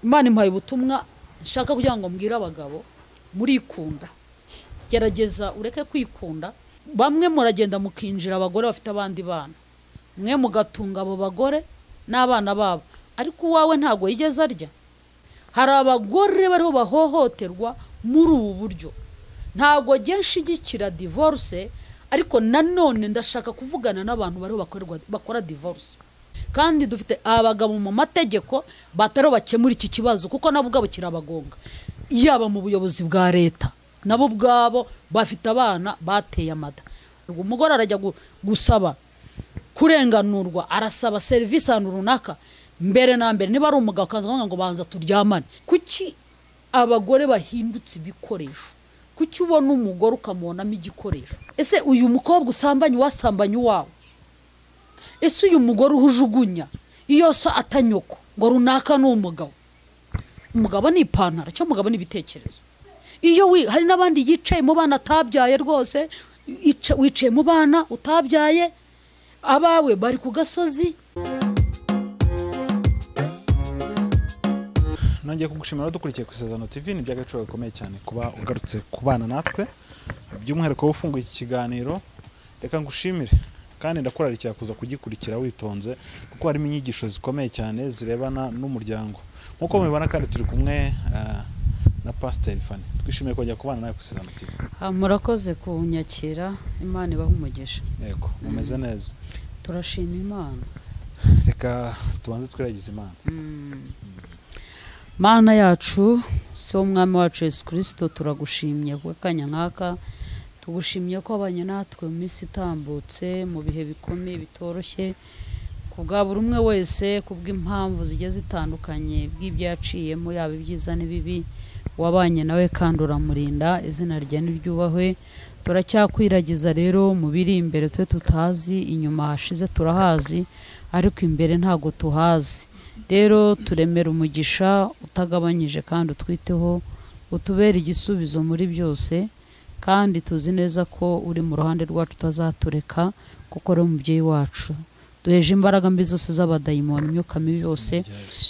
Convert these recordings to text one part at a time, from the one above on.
Imana impaye ubutumwa nshaka kugira ngo mbwire abagabo, murikunda, gerageza ureke kwikunda. Bamwe muragenda mukinjira abagore bafite abandi bana, mwe mugatunga abo bagore n'abana babo, ariko uwawe ntago yigeze arya. Hari abagore bariho bahohoterwa muri ubu buryo. Ntago njye nshigikira divorce, ariko nanone ndashaka kuvugana n'abantu bariho bakora divorce. Kandi dufite abagabo mu mategeko batari bakemura iki kibazo, kuko nabo ubwabo kirabagonga, yaba mu buyobozi bwa leta nabo ubwabo bafite abana bateye amada. Umugore arajya gusaba kurenganurwa, arasaba serivisi ahantu runaka, mbere na mbere niba ari umugabo akaza ngo banza turyamane. Kuki abagore bahindutse ibikoresho? Kuki ubona umugore ukamubonamo igikoresho? Ese uyu mukobwa usambanye wasambanye uwawe? Ese uyu mugore uhujugunya iyo so atanyoko ngo runaka ni umugabo? Umugabo ni ipantaro, cyo mugabo ni ibitekerezo. Iyo hari n'abandi yicaye mu bana atabyaye rwose, wicaye mu bana utabyaye, abawe bari ku gasozi. Nongeye kugushimira dukurikiye ku Isezerano TV, ni by'agaciro gakomeye cyane kuba ugarutse kubana natwe, by'umwihariko ufunguye iki kiganiro. Reka ngushimire kandi ndakurarikira kuza kugikurikira witonze, kuko harimo inyigisho zikomeye cyane zirebana n'umuryango. Nkuko mubibona kandi turi kumwe na Pastor Fanny. Twishimiye kongera kubana nawe ku Isezerano TV. Murakoze kunyakira, Imana ibahe umugisha. Yego, mumeze neza. Turashima Imana. Reka tubanze twiragize Imana. Mana yacu, si umwami wacu Yesu Kristo, turagushimye ku kanya nk'aka. Tugushimye ko abanye natwe mu minsi itambutse, mu bihe bikomeye bitoroshye, ku bwa buri umwe wese, ku bw'impamvu zigiye zitandukanye bw'ibyo yaciyemo, yaba ibyiza n'ibibi, wabanye nawe kandi uramurinda, izina rye niryubahwe. Turacyakwiragiza rero mu biri imbere twe tutazi, inyuma hashize turahazi, ariko imbere ntago tuhazi. Rero turemera umugisha utagabanyije kandi utwiteho, utubere igisubizo muri byose, kandi tuzi neza ko uri mu ruhande rwacu utazatureka, kuko uri umubyeyi wacu. Duheje imbaraga mbi zose z'abadayimoni, imyuka mibi yose,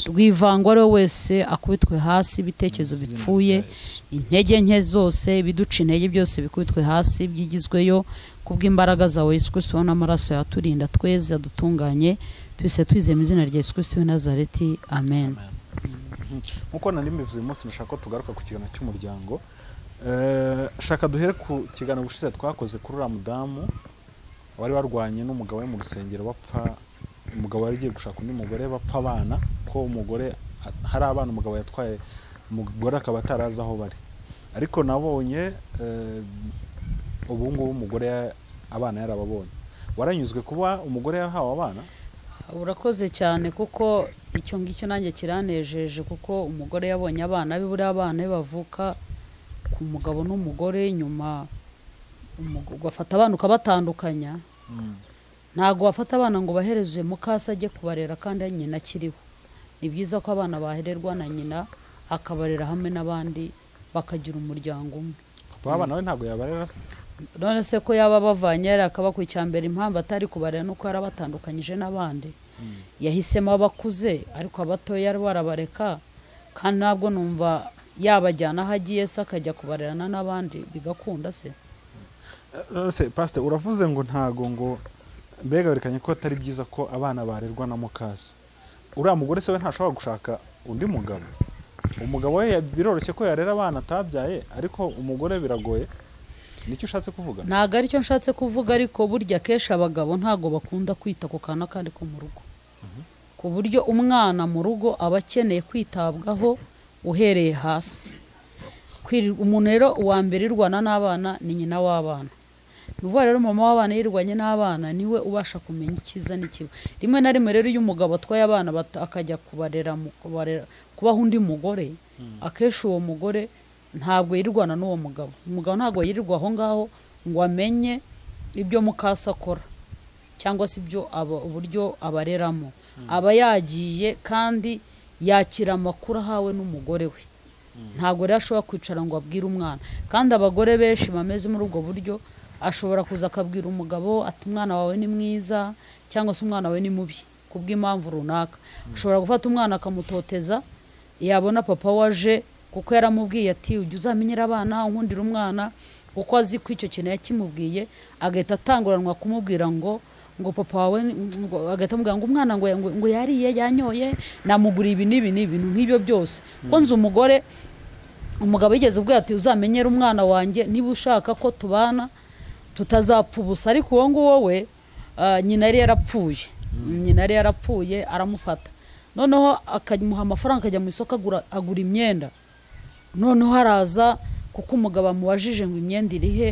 rwivangwa ari wese akubitwe hasi, ibitekerezo bipfuye, intege nke zose, ibiduca intege byose bikubitwe hasi, byigizweyo kubw'imbaraga zawe Yesu Kristo n'amaraso yaturinda tweze adutunganye, twese twizeye mu izina rya Yesu Kristo w'i Nazareti, amen. Nkuko nari mbivuze uyu munsi, nashaka ko tugaruka ku kiganiro cy'umuryango. Shaka duhere ku kiganiro gushize twakoze kuri uriya mudamu wari warwanye n'umugabo we mu rusengero bapfa, umugabo yari agiye gushaka undi mugore bapfa abana, ko umugore hari abana umugabo yatwaye, umugore akaba atarazi aho bari. Ariko nabonye ubu ngubu umugore abana yarababonye. Waranyuzwe kuba umugore yahawe abana? Urakoze cyane, kuko icyo ngicyo nanjye kiranejeje, kuko umugore yabonye abana be. Buriya abana be bavuka ku mugabo n'umugore, nyuma ugafata abana ukabatandukanya. Ntago wafata abana ngo bahereze mukase ajye kubarera kandi nyina akiriho. Ni byiza ko abana bahererwa na nyina akabarera hamwe n'abandi, bakagira umuryango umwe. Abana we ntago yabarera se? None se ko yaba bavanye yari akaba ku cyambere, impamvu atari kubarera nuko yarabatandukanyije n'abandi. Yahisemo abakuze, ariko abatoya yari warabareka, kandi ntabwo numva yabajyana aho agiye se akajya kubarerana n'abandi bigakunda se. Se Pastor, uravuze ngo ntago ngo mbega werekanye ko atari byiza ko abana barerwa na mukase. Uriya mugore se we ntashobora gushaka undi mugabo? Umugabo we biroroshye ko yarera abana atabyaye, ariko umugore biragoye. Nicyo ushatse kuvuga? Ntago aricyo nshatse kuvuga, ariko burya kesha abagabo ntago bakunda kwita ku kana kandi ko mu rugo. Ku buryo umwana mu rugo aba akeneye kwitabwaho uhereye hasi. Umuntu rero uwa mbere irwana n'abana ni nyina w'abana. Nuvuga rero mama w'abana yirwanye n'abana niwe ubasha kumenya ikiza n'ikibi. Rimwe na rimwe rero iyo umugabo atwaye abana akajya kubarera kubaho undi mugore, akesha uwo mugore ntabwo yirwana n'uwo mugabo. Umugabo ntabwo yirirwa aho ngaho ngo amenye ibyo mukase akora cyangwa se ibyo uburyo abareramo. Aba yagiye kandi yakira amakuru ahawe n'umugore we. Ntabwo rero ashobora kwicara ngo abwire umwana. Kandi abagore benshi bameze muri ubwo buryo, ashobora kuza akabwira umugabo ati umwana wawe ni mwiza cyangwa se umwana wawe ni mubi kubw'impamvu runaka. Ashobora gufata umwana akamutoteza, Yabona papa waje, kuko yaramubwiye ati ujya uzamenyera abana, unkundira umwana, kuko azi ko icyo kintu yakimubwiye, agahita atanguranwa kumubwira ngo papa wawe, agahita amubwira ngo umwana ngo yariye yanyoye, namuguriye ibi n'ibi n'ibintu nk'ibyo byose. Ko nzi umugore, umugabo yigeze ubwo ati uzamenyera umwana wanjye niba ushaka ko tubana tutazapfa ubusa. Ariko uwo nguwo we nyina yari yarapfuye, nyina yari yarapfuye, aramufata noneho akamuha amafaranga akajya mu isoko agura imyenda. Noneho haraza kuko umugabo amubajije ngo imyenda iri he,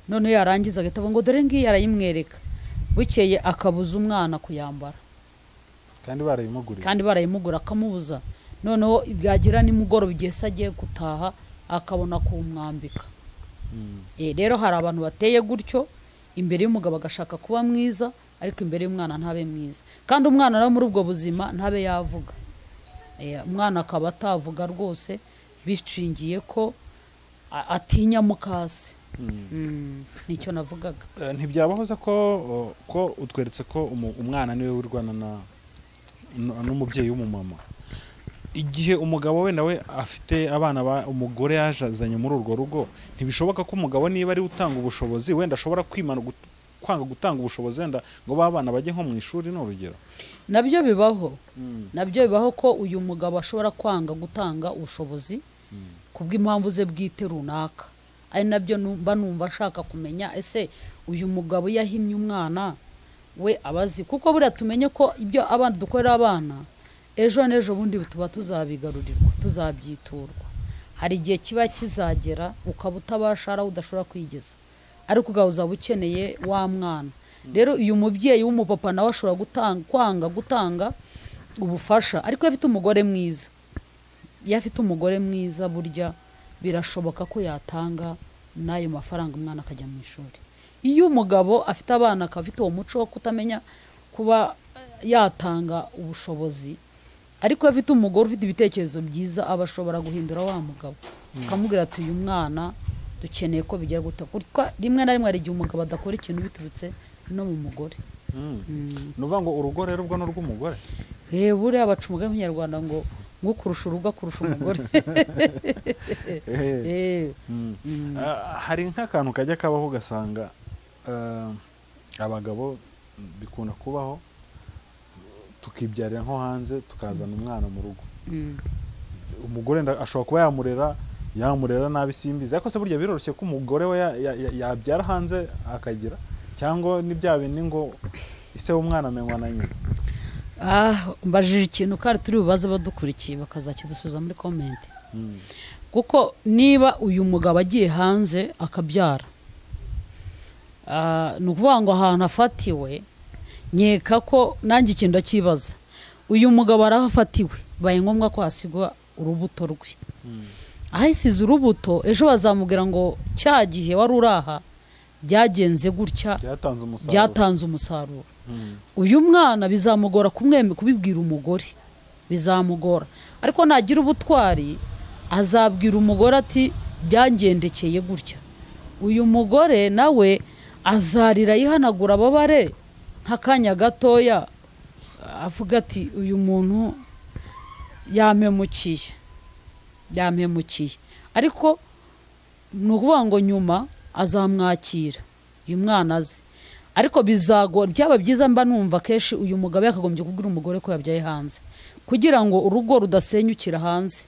noneho yarangiza agahita avuga ngo dore ngiyi, arayimwereka. Bukeye akabuza umwana kuyambara kandi barayimugura akamubuza. Noneho byagira nimugoroba igihe se agiye gutaha akabona kumwambika. Rero hari abantu bateye gutyo, imbere y'umugabo agashaka kuba mwiza, ariko imbere y'umwana ntabe mwiza, kandi umwana nawe muri ubwo buzima ntabe yavuga. Umwana akaba atavuga rwose, bishingiye ko atinya mukase. Nicyo navugaga. Ntibyabahoza ko utweretse ko umwana niwe wirwana n'umubyeyi w'umumama. Igihe umugabo we nawe afite abana umugore yajazanye muri urwo rugo, ntibishoboka ko umugabo niba ari utanga ubushobozi wenda ashobora kwimana kwanga gutanga ubushobozi wenda ngo babana bajye nko mu ishuri, ni urugero. Nabyo bibaho. Nabyo bibaho ko uyu mugabo ashobora kwanga gutanga ubushobozi kubw'impamvu ze bwite runaka. Ari nabyo mba numva ashaka kumenya, ese uyu mugabo yahimye umwana we abazi? Kuko buriya tumenye ko ibyo abana dukorera abana ejo n'ejo bundi tuba tuzabigarurirwa, tuzabyiturwa. Hari igihe kiba kizagera ukaba utabasha, udashobora kwigeza, ariko uzaba ukeneye wa mwana. Rero uyu mubyeyi w'umupapa nawe ashobora gutanga, kwanga gutanga ubufasha, ariko iyo afite umugore mwiza, iyo afite umugore mwiza burya birashoboka ko yatanga n'ayo mafaranga umwana akajya mu ishuri. Iyo umugabo afite abana akaba afite uwo muco wo kutamenya kuba yatanga ubushobozi, ariko iyo afite umugore ufite ibitekerezo byiza aba ashobora guhindura wa mugabo, akamubwira ati uyu mwana dukeneye ko bigera gute. Kuko rimwe na rimwe hari igihe umugabo adakora ikintu biturutse no mu mugore. Nuvuga ngo urugo rero ubwo n'urw'umugore. Buriya baca umugani mu Kinyarwanda ngo kurusha urugo akurusha umugore. Hari nk'akantu kajya kabaho ugasanga abagabo bikunda kubaho, tukibyarira nko hanze tukazana umwana mu rugo. Umugore ashobora kuba yamurera nabi simbizi, ariko se burya biroroshye ko umugore we yabyara hanze akagira, cyangwa ni bya bindi ngo ise w'umwana amenywa na nyina? Mbajije ikintu kandi turi bubaze badukurikiye bakazakidusubiza muri comment. Kuko niba uyu mugabo agiye hanze akabyara, ni ukuvuga ngo ahantu afatiwe, nkeka ko nanjye ikintu ndakibaza, uyu mugabo arahafatiwe, bibaye ngombwa ko hasigwa urubuto rwe. Ahisize urubuto ejo bazamubwira ngo cya gihe wari uraha byagenze gutya, byatanze umusaruro. Uyu mwana bizamugora kubibwira umugore, bizamugora. Ariko nagira ubutwari azabwira umugore ati byangendekeye gutya. Uyu mugore nawe azarira yihanagura ababare nk'akanya gatoya, avuga ati uyu muntu yampemukiye, yampemukiye. Ariko ni ukuvuga ngo nyuma azamwakira uyu mwana azi. Ariko bizagora, byaba byiza mba numva kenshi uyu mugabo yakagombye kubwira umugore ko yabyaye hanze, kugira ngo urugo rudasenyukira hanze.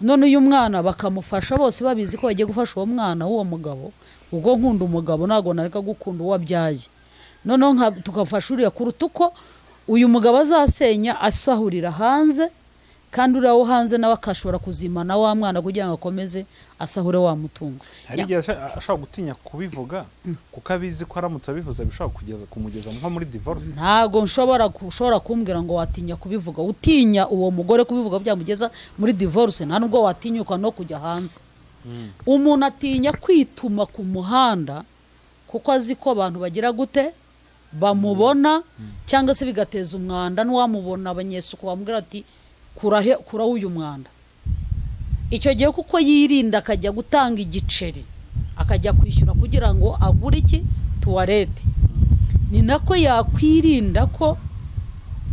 None uyu mwana bakamufasha bose babizi ko bagiye gufasha uwo mwana w'uwo mugabo. Ubwo nkunda umugabo ntago nareka gukunda uwo abyaye. Noneho tukafasha uriya kuruta uko uyu mugabo azasenya asahurira hanze, kandi uriya wo hanze nawe akashobora kuzimana wa mwana kugira ngo akomeze asahure wa mutungo. Hari igihe ashobora gutinya kubivuga kuko abizi ko aramutse abivuze bishobora kugeza kumugeza nko muri divorce. Ntago ushobora kumbwira ngo watinya kubivuga. Utinya uwo mugore kubivuga byamugeza muri divorce, nta nubwo watinyuka no kujya hanze. Umuntu atinya kwituma ku muhanda kuko azi ko abantu bagira gute bamubona, cyangwa se bigateza umwanda, n'uwamubona abanyesuku bamubwira ati kura uyu mwanda. Icyo gihe kuko yirinda akajya gutanga igiceri, akajya kwishyura kugira ngo agure iki tuwarete, ni nako yakwirinda ko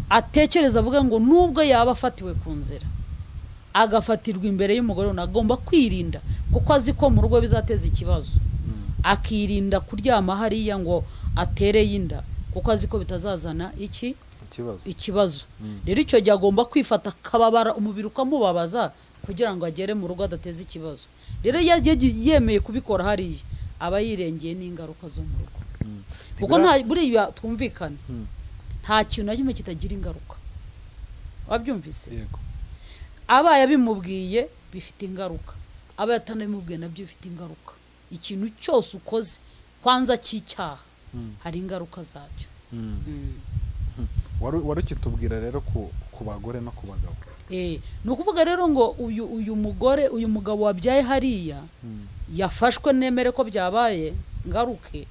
atekereza avuga ngo nubwo yaba afatiwe ku nzira Agafatirwa imbere y'umugore runaka, agomba kwirinda kuko azi ko mu rugo bizateza ikibazo. Akirinda kuryama hariya ngo atereye inda kuko azi ko bitazazana iki ikibazo. Rero icyo gihe agomba kwifata akababara, umubiri ukamubabaza kugira ngo agere mu rugo adateza ikibazo. Rero iyo yemeye kubikora hariya aba yirengeye n'ingaruka zo mu rugo. Kuko buriya twumvikane, nta kintu na kimwe kitagira ingaruka. Wabyumvise? Yego. Abaye abimubwiye bifite ingaruka, abaye atanabimubwiye nabyo bifite ingaruka. Ikintu cyose ukoze kwanza cy'icyaha hari ingaruka zacyo. Wari ukitubwira rero ku bagore no ku bagabo. Ni ukuvuga rero ngo uyu mugore, uyu mugabo wabyaye hariya yafashwe, nemere ko byabaye ngaruke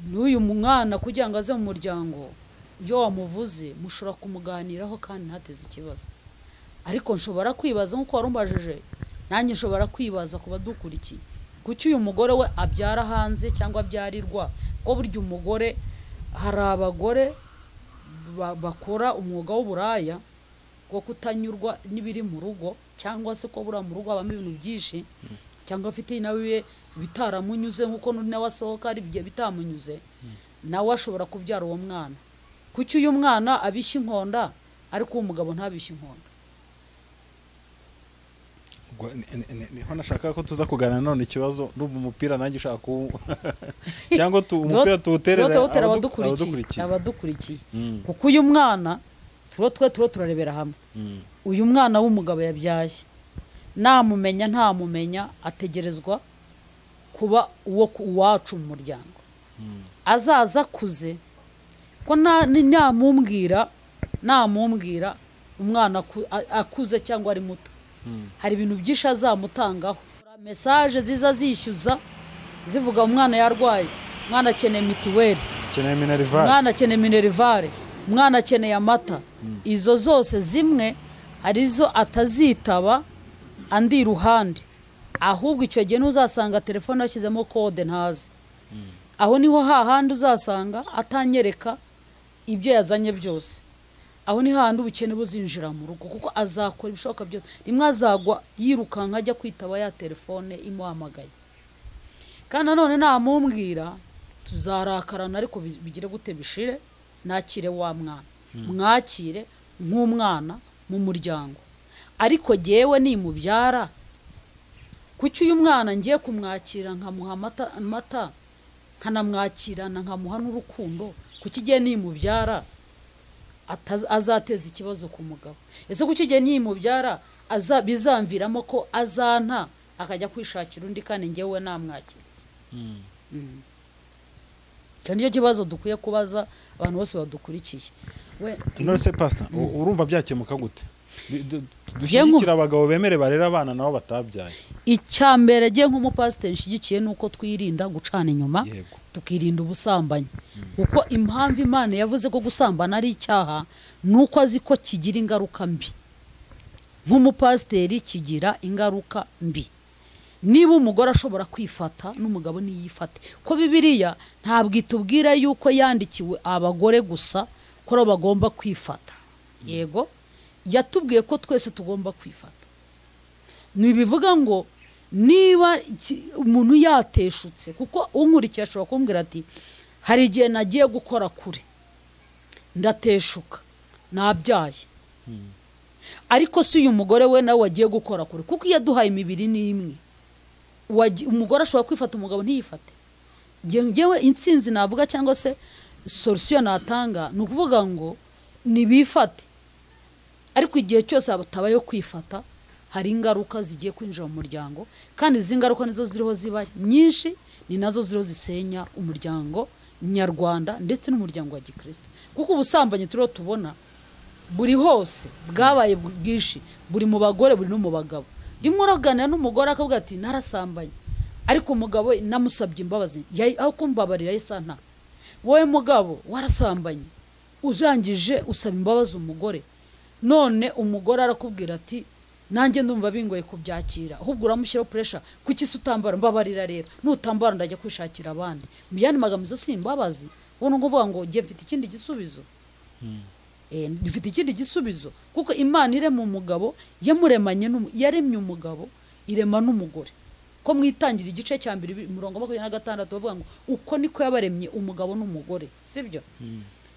n'uyu mwana kugira ngo aze mu muryango, ibyo wamuvuze mushobora kumuganiraho kandi ntateze ikibazo. Ariko nshobora kwibaza nk'uko warumbajije, nanjye nshobora kwibaza ku badukurikiye, kuki uyu mugore we abyara hanze cyangwa abyarirwa? Ko burya umugore, hari abagore bakora umwuga w'uburaya bwo kutanyurwa n'ibiri mu rugo, cyangwa se ko buriya mu rugo habamo ibintu byinshi, cyangwa afite nawe bitaramunyuze nk'uko nawe asohoka ari ibyo bitamunyuze, nawe ashobora kubyara uwo mwana. Kuki uyu mwana abishya inkonda ariko uwo mugabo ntabishye inkonda? Niho nashaka ko tuza kuganira none ikibazo n'ubu umupira nanjye ushaka cyangwa umupira tuwuterere abadukurikiye. Kuko uyu mwana twe turarebera hamwe. Uyu mwana w'umugabo yabyaye, namumenya ntamumenya, ategerezwa kuba uwo uwacu mu muryango. Azaza akuze, ko namubwira umwana akuze cyangwa ari muto, hari ibintu byinshi azamutangaho. Message ziza zishyuza zivuga umwana yarwaye, umwana akeneye mitiweli, umwana akeneye minerivare, umwana akeneye amata. Izo zose zimwe hari izo atazitaba andi iruhande, ahubwo icyo gihe ntuzasanga telefone yashyizemo kode ntazi. Aho niho hahandi uzasanga atanyereka ibyo yazanye byose. Aho ni hahandi ubukene buzinjira mu rugo, kuko azakora ibishoboka byose. Rimwe azagwa yirukanka ajya kwitaba ya telefone imuhamagaye. Kandi nanone namumbwira tuzarakarana, ariko bigire gute bishire, nakire wa mwana, mwakire nk'umwana mu muryango. Ariko jyewe nimubyara, kuki uyu mwana ngiye kumwakira nkamuha amata, nkanamwakirana nkamuha n'urukundo, kuki igihe nimubyara azateza ikibazo ku mugabo? Ese kuki igihe nimubyara bizamviramo ko azanta akajya kwishakira undi kandi njyewe namwakira? Icyo nicyo kibazo dukwiye kubaza abantu bose badukurikiye. None se pastor, urumva byakemuka gute? Dushyigikira abagabo bemere barera abana nabo batabyaye. Icya mbere giye nk'umupasiteri nshyigikiye nuko twirinda gucana inyuma, tukirinda ubusambanyi. Kuko impamvu Imana yavuze ko gusambana ari icyaha nuko azi ko kigira ingaruka mbi. Nk'umupasiteri kigira ingaruka mbi. Niba umugore ashobora kwifata n'umugabo niyifate. Ko Bibiliya ntabwo itubwira yuko yandikiwe abagore gusa ko bagomba kwifata. Yego, yatubwiye ko twese tugomba kwifata. Nibivuga ngo niba umuntu yateshutse, kuko unkurikiye ashobora kumbwira ati hari igihe nagiye gukora kure ndateshuka nabyaye. Ariko si uyu mugore we nawe wagiye gukora kure, kuko iyo yaduhaye imibiri ni imwe. Umugore ashobora kwifata umugabo ntiyifate. Ngewe intsinzi navuga cyangwa se solution natanga ni ukuvuga ngo nibifate. Ariko igihe cyose hatabayeho kwifata hari ingaruka zigiye kwinjira mu muryango, kandi izi ngaruka nizo ziriho ziba nyinshi, ni nazo ziriho zisenya umuryango nyarwanda ndetse n'umuryango wa gikristo. Kuko ubusambanyi turiho tubona buri hose bwabaye bwinshi, buri mu bagore buri no mu bagabo. Rimwe uraganira n'umugore akavuga ati narasambanye, ariko umugabo namusabye imbabazi, aho kumbabarira yesa nta. Wowe mugabo warasambanye, urangije usaba imbabazi umugore, none umugore arakubwira ati nanjye ndumva bingoye kubyakira, ahubwo uramushyiraho pressure, kuki se utambara, mbabarira rero, nutambara ndajya kwishakira abandi. Mu yandi magambo izo si imbabazi, ubona ngo uvuga ngo ngiye mfite ikindi gisubizo. Dufite ikindi gisubizo, kuko Imana irema umugabo yamuremanye yaremye umugabo irema n'umugore. Ko mwitangira igice cya mbere 26 bavuga ngo uko niko yabaremye umugabo n'umugore, sibyo?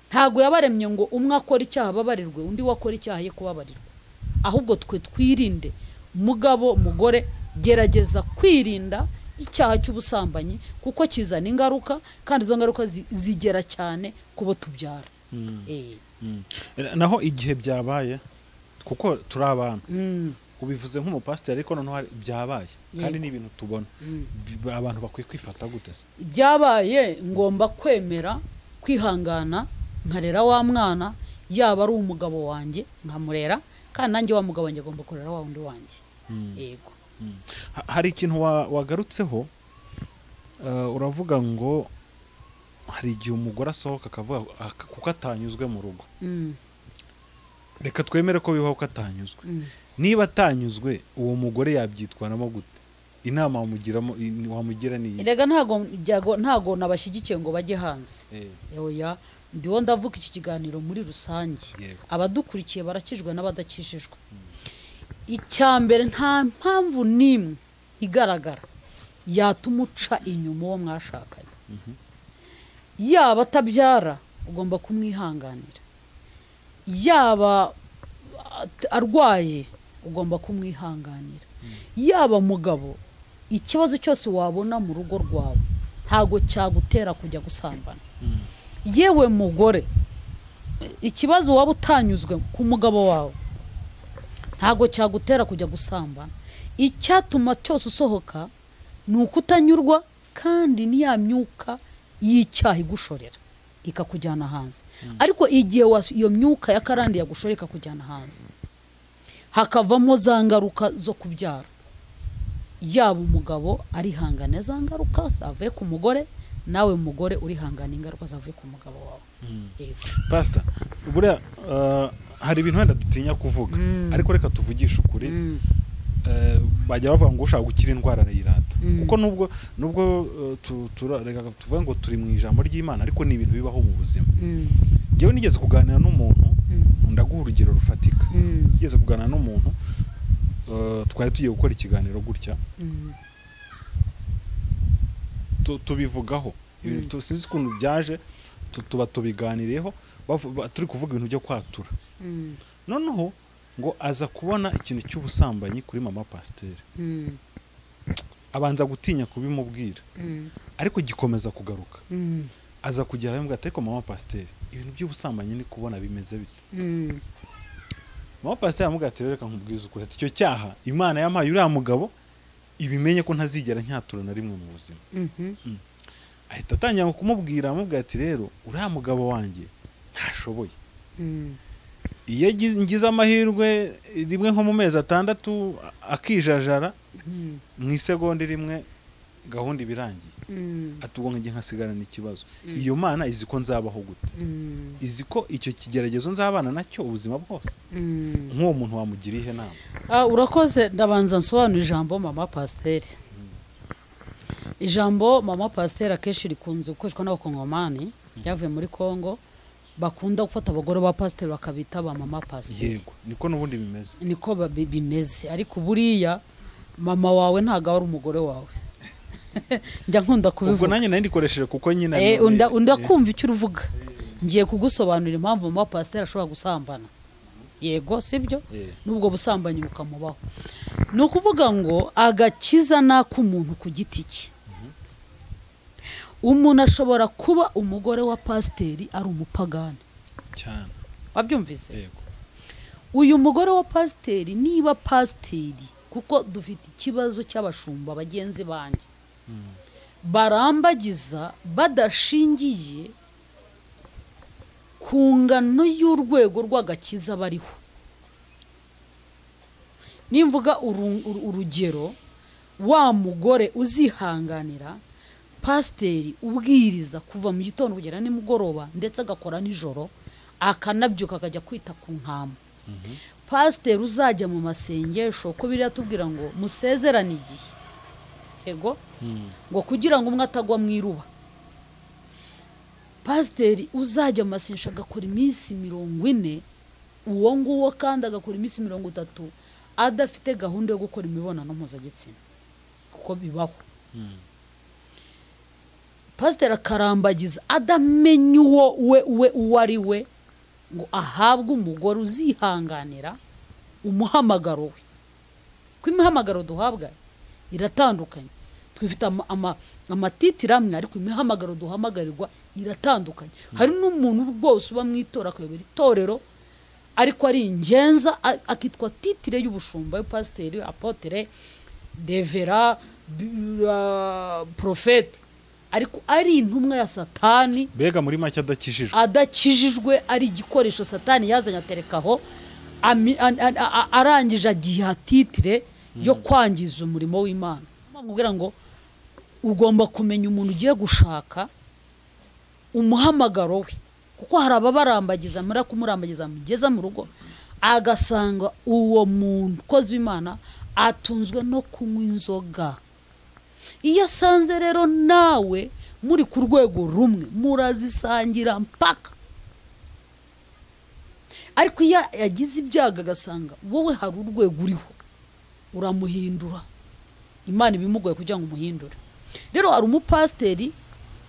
Ntago yabaremye ngo umwe akora icyaha babarirwe undi wakora icyaha ye kubabarirwa, ahubwo twe twirinde. Mugabo mugore, gerageza kwirinda icyaha cy'ubusambanyi kuko kizana ingaruka, kandi izo ngaruka zigera cyane kubo tubyara. Naho igihe byabaye, kuko turi abana, ubivuze nk'umupasiteri, ariko noneho byabaye kandi ni ibintu tubona, abantu bakwiye kwifata gute se? Byabaye, ngomba kwemera kwihangana nkarera wa mwana, yaba ari umugabo wanjye nkamurera, kandi nanjye wa mugabo wanjye agomba kurera wa wundi wanjye. Yego. Hari ikintu wagarutseho, uravuga ngo hari igihe umugore asohoka akavuga kuko atanyuzwe mu rugo. Reka twemere ko bibaho ko atanyuzwe. Niba atanyuzwe, uwo mugore yabyitwaramo gute? Inama wamugira ni iyi? Erega ntago nabashyigikiye ngo bajye hanze. Oya, ndiwo ndavuga iki kiganiro muri rusange. Abadukurikiye barakijwe n'abadakijijwe. Icya mbere, nta mpamvu n'imwe igaragara yatuma uca inyuma uwo mwashakanye. Yaba atabyara ugomba kumwihanganira, yaba arwaye ugomba kumwihanganira, yaba mugabo, ikibazo cyose wabona mu rugo rwawe ntago cyagutera kujya gusambana. Yewe mugore, ikibazo waba utanyuzwe ku mugabo wawe ntago cyagutera kujya gusambana. Icyatuma cyose usohoka ni ukutanyurwa, kandi ni ya myuka y'icyaha igushorera ikakujyana hanze. Ariko igihe iyo myuka ya karande yagushorera ikakujyana hanze, hakavamo za ngaruka zo kubyara. Yaba umugabo arihangana za ngaruka zavuye ku mugore, nawe mugore urihangana ingaruka zavuye ku mugabo wawe. Pastor, buriya hari ibintu wenda dutinya kuvuga, ariko reka tuvugishe ukuri. Bajya bavuga ngo ushaka gukira indwara arayirata, kuko nubwo reka tuvuge ngo turi mu ijambo ry'Imana, ariko ni ibintu bibaho mu buzima. Njyewe nigeze kuganira n'umuntu, ndaguha urugero rufatika. Nigeze kuganira n'umuntu, twari tugiye gukora ikiganiro gutya, tubivugaho, sinzi ukuntu byaje, tuba tubiganireho, turi kuvuga ibintu byo kwatura. Noneho ngo aza kubona ikintu cy'ubusambanyi kuri mama pasiteri, abanza gutinya kubimubwira, ariko gikomeza kugaruka. Aza kugera aramubwira ati ariko mama pasiteri, ibintu by'ubusambanyi ni kubona bimeze bite? Mama pasiteri aramubwira ati reka nkubwize ukuri, ati icyo cyaha Imana yampaye uriya mugabo ibimenye ko ntazigera nyatura na rimwe mu buzima. Ahita atangira kumubwira, amubwira ati rero uriya mugabo wanjye ntashoboye, iyo ngize amahirwe rimwe nko mu mezi 6 akijajara, mu isegonda rimwe gahunda ibirangiye, atubwo ngiye nkasigarana ikibazo. Iyo Mana izi ko nzabaho gute? Izi ko icyo kigeragezo nzabana nacyo ubuzima bwose? Nk'uwo muntu wamugira ihe nama? Urakoze. Ndabanza nsobanura ijambo mama pasiteri. Ijambo mama pasiteri akenshi rikunze gukoreshwa n'abakongomani ryavuye muri Kongo, bakunda gufata abagore ba pasiteri bakabita ba mama pasiteri. Yego, niko n'ubundi bimeze. Niko bimeze, ariko buriya mama wawe ntago ari umugore wawe. Njya nkunda kubivuga. Ubwo nanjye nari ndikoresheje kuko nyine undakumva icyo uruvuga. Ngiye kugusobanurira impamvu mama pasiteri ashobora gusambana. Yego, sibyo? Nubwo busambanyi bukamubaho. Ni ukuvuga ngo agakiza n'ak'umuntu ku giti cye. Umuntu ashobora kuba umugore wa pasiteri ari umupagani cyane. Wabyumvise? Yego. Uyu mugore wa pasiteri, niba pasiteri, kuko dufite ikibazo cy'abashumba bagenzi banjye barambagiza badashingiye ku ngano y'urwego rw'agakiza bariho. Nimvuga urugero, wa mugore uzihanganira pasiteri ubwiriza kuva mu gitondo kugera nimugoroba, ndetse agakora nijoro, akanabyuka akajya kwita ku ntama. Pasiteri uzajya mu masengesho, ko biriya tubwira ngo musezerane igihe, yego, ngo kugira ngo umwe atagwa mu iruba. Pasiteri uzajya mu masengesho agakora iminsi 40, uwo nguwo kandi agakora iminsi 30 adafite gahunda yo gukora imibonano mpuzagitsina, kuko bibaho. Pasiteri akarambagiza adamenya uwo we uwo ari we, ngo ahabwe umugore uzihanganira umuhamagaro we. Kuko imihamagaro duhabwa iratandukanye, twifite amatitire amwe, ariko imihamagaro duhamagarirwa iratandukanye. Hari n'umuntu rwose uba mu itora akayobora itorero ariko ari ingenza, akitwa titire y'ubushumba, pasiteri, apotere, devera, profete, ariko ari intumwa ya Satani. Mbega muri make adakijijwe, adakijijwe, ari igikoresho Satani yazanye aterekaho, arangije agiha titire yo kwangiza umurimo w'Imana. Mubwira ngo ugomba kumenya umuntu ugiye gushaka umuhamagaro we, kuko hari ababarambagiza, muri kumurambagiza mugeza mu rugo agasanga uwo muntu ukoze Imana atunzwe no kunywa inzoga. Iyo asanze rero nawe muri ku rwego rumwe murazisangira mpaka. Ariko iyo yagize ibyago agasanga wowe hari urwego uriho, uramuhindura. Imana ibimugoye kugira ngo umuhindure. Rero hari umupasiteri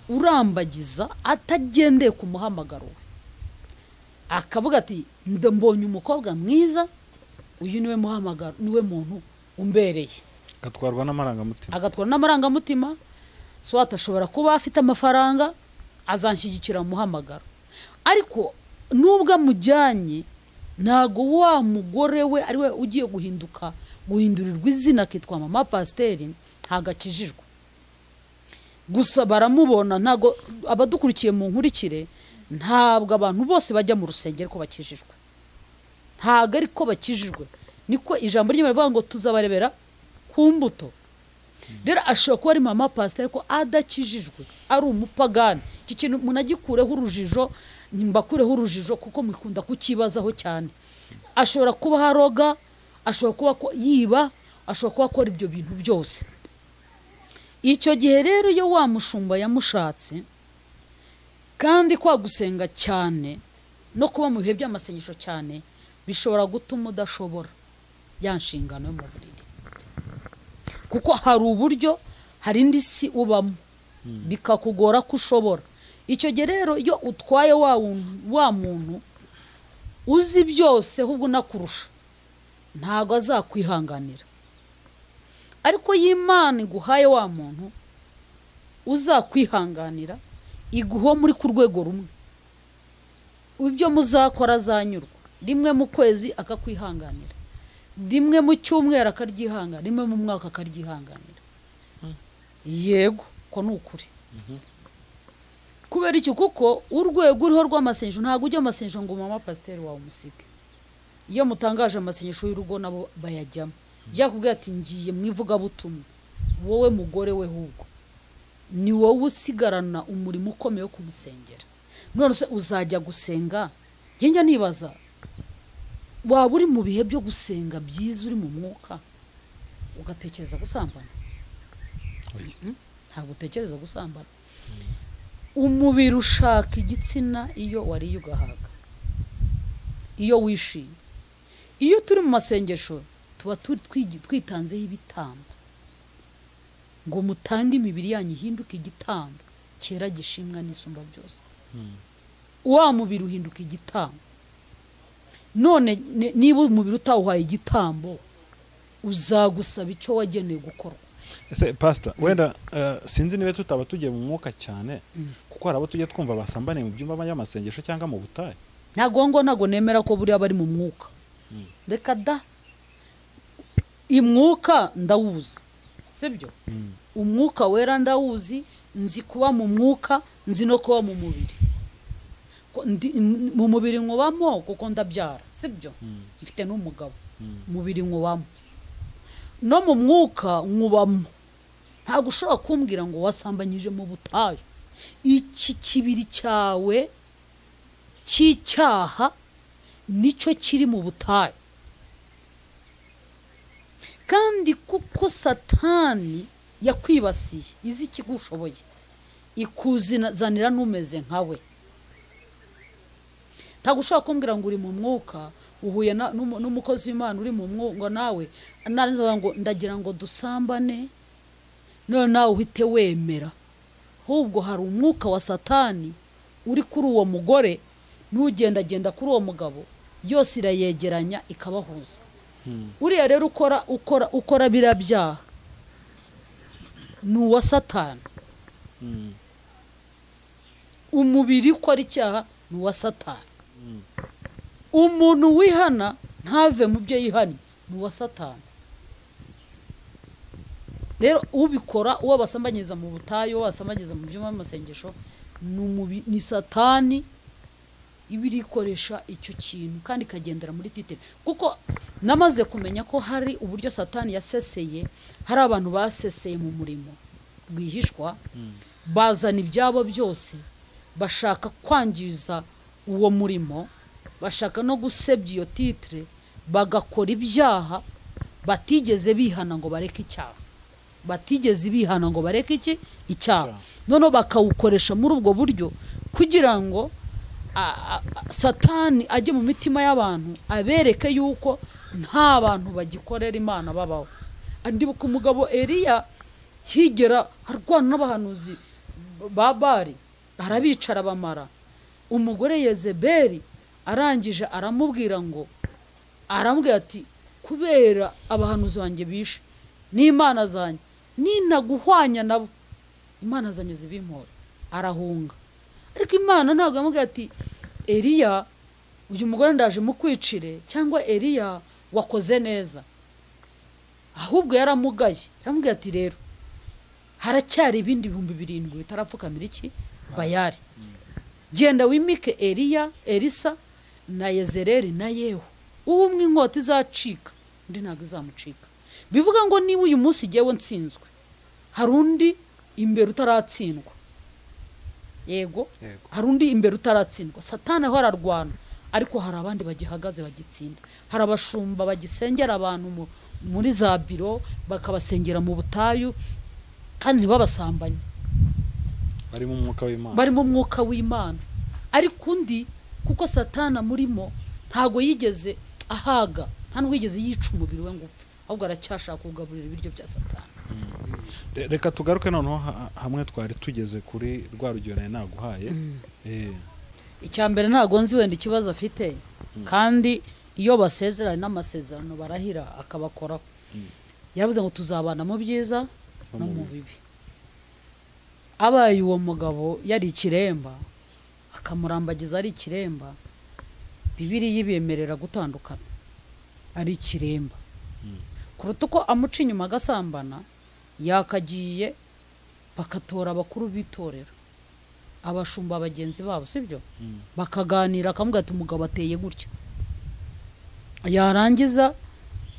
urambagiza atagendeye ku muhamagaro we, akavuga ati mbonye umukobwa mwiza, uyu niwe muhamagaro, niwe muntu umbereye. Agatwarwa n'amarangamutima, agatwarwa n'amarangamutima. So atashobora kuba afite amafaranga, azanshyigikira muhamagaro. Ariko nubwo amujyanye, ntago wa mugore we ari we ugiye guhinduka, guhindurirwa izina akitwa mama pasiteri, ntagakijijwe. Gusa baramubona, ntago abadukurikiye mu nkurikire, ntabwo abantu bose bajya mu rusengero ko bakijijwe, ntago ariko bakijijwe. Niko ijambo ry'Imana rivuga ngo tuzabarebera ku mbuto. Rero ashobora kuba ari mama pasiteri ko adakijijwe, ari umupagani. Iki kintu munagikureho urujijo, nimbakureho urujijo kuko mukunda kukibazaho cyane. Ashobora kuba haroga, ashobora kuba yiba, ashobora kuba akora ibyo bintu byose. Icyo gihe rero iyo wa mushumba yamushatse, kandi kwa gusenga cyane no kuba mu bihe by'amasengesho cyane, bishobora gutuma udashobora ya nshingano yo mu buriri, kuko hari uburyo, hari indi si ubamo bikakugora ko ushobora. Icyo gihe rero iyo utwaye wa muntu uzi byose ahubwo unakurusha, ntago azakwihanganira. Ariko y'Imana iguhaye wa muntu uzakwihanganira, iguho muri ku rwego rumwe, ibyo muzakora azanyurwa. Rimwe mu kwezi akakwihanganira, rimwe mu cyumweru akaryihanganira, rimwe mu mwaka akaryihanganira. Yego, ko ni ukuri. Kubera iki? Kuko urwego uriho rw'amasengesho, ntago ujya amasengesho ngo mama pasiteri wawe umusige. Iyo mutangaje amasengesho y'urugo nabo bayajyamo. Byakubwira ati ngiye mu ivugabutumwa, wowe mugore we hubwo ni wowe usigarana umurimo ukomeye wo kumusengera. None se uzajya gusenga? Njye nibaza, waba uri mu bihe byo gusenga byiza, uri mu mwuka, ugatekereza gusambana? Ntabwo utekereza gusambana. Umubiri ushaka igitsina iyo wariye ugahaga, iyo wishimye. Iyo turi mu masengesho tuba twitanzeho ibitambo, ngo mutange imibiri yanyu ihinduke igitambo cyera gishimwa n'isumba byose. Wa mubiri uhinduka igitambo. None niba umubiri utawuhaye igitambo, uzagusaba icyo wagenewe gukorwa. Ese pastor, wenda sinzi niba tutaba tugiye mu mwuka cyane, kuko hari abo tujye twumva basambaniye mu byumba by'amasengesho cyangwa mu butayu. Ntago ngo ntago nemera ko buriya bari mu mwuka. Reka da, imwuka ndawuzi, sibyo? Umwuka wera ndawuzi, nzi kuba mu mwuka, nzi no kuba mu mubiri. Mu mubiri nkubamo kuko ndabyara, sibyo? Mfite n'umugabo, mubiri nkubamo, no mu mwuka nkubamo. Ntabwo ushobora kumbwira ngo wasambanyije mu butayu. Iki kibiri cyawe cy'icyaha nicyo kiri mu butayu. Kandi kuko Satani yakwibasiye, izi ikigushoboye, ikuzanira n'umeze nkawe. Ntabwo ushobora kumbwira ngo uri mu mwuka, uhuye n'umukozi w'Imana uri mu mwuka nawe, narangiza ngo ndagira ngo dusambane, none nawe uhite wemera. Ahubwo hari umwuka wa Satani uri kuri uwo mugore n'ugendagenda kuri uwo mugabo, yose irayegeranya ikabahuza. Uriya rero ukora biriya byaha ni uwa Satani. Umubiri ukora icyaha ni uwa Satani. Umuntu wihana ntave mu byo yihannye ni uwa Satani. Rero ubikora, uwo basambanyiriza mu butayu, uwo basambanyiriza mu byumba by'amasengesho, ni Satani iba irikoresha icyo kintu kandi ikagendera muri titire. Kuko namaze kumenya ko hari uburyo Satani yaseseye, hari abantu baseseye mu murimo rwihishwa, bazana ibyabo byose, bashaka kwangiza uwo murimo, bashaka no gusebya iyo titire, bagakora ibyaha batigeze bihana ngo bareke icyaha, batigeze bihana ngo bareke iki icyaha, noneho bakawukoresha muri ubwo buryo kugira ngo Satani ajye mu mitima y'abantu, abereke yuko nta bantu bagikorera Imana babaho. Ndibuka umugabo Eliya higera arwana n'abahanuzi ba Bali, arabicara bamara. Umugore Yezebeli arangije aramubwira ngo, aramubwira ati kubera abahanuzi banjye bishe n'Imana zanjye, ninaguhwanya nabo Imana zanjye zibimpora. Arahunga. Ariko Imana ntabwo yamubwiye ati Eliya uyu mugore ndaje mukwicire, cyangwa Eliya wakoze neza. Ahubwo yaramugaye, yaramubwiye ati rero haracyari ibindi 7,000 bitarapfukamira iki Bayali. Genda wimike Eliya, Elisa na Yezereli na Yehu. Uwo umwe inkota izacika, undi ntabwo izamucika. Bivuga ngo niba uyu munsi jyewe nsinzwe, hari undi imbere utaratsindwa. Yego, hari undi imbere utaratsindwa. Satani aho ararwana, ariko hari abandi bagihagaze bagitsinda. Hari abashumba bagisengera abantu muri za biro, bakabasengera mu butayu kandi ntibabasambanye. Bari mu mwuka w'Imana. Bari mu mwuka w'Imana. Ariko undi kuko Satani amurimo ntago yigeze ahaga, nta nubwo yigeze yica umubiri we ngo upfe, ahubwo aracyashaka kugaburira ibiryo bya Satani. Reka tugaruke noneho hamwe twari tugeze kuri rwa rugero nari naguhaye. Icya mbere ntago nzi wenda ikibazo afite, kandi iyo basezerana n'amasezerano barahira akabakoraho. Yaravuze ngo tuzabana mu byiza no mu bibi. Abaye uwo mugabo yari ikiremba, akamurambagiza ari ikiremba, Bibiliya ibemerera gutandukana ari ikiremba. Kuruta uko amuca inyuma agasambana, yakagiye bakatora abakuru b'itorero, abashumba bagenzi babo, sibyo? Bakaganira, akamubwira ati umugabo ateye gutya, yarangiza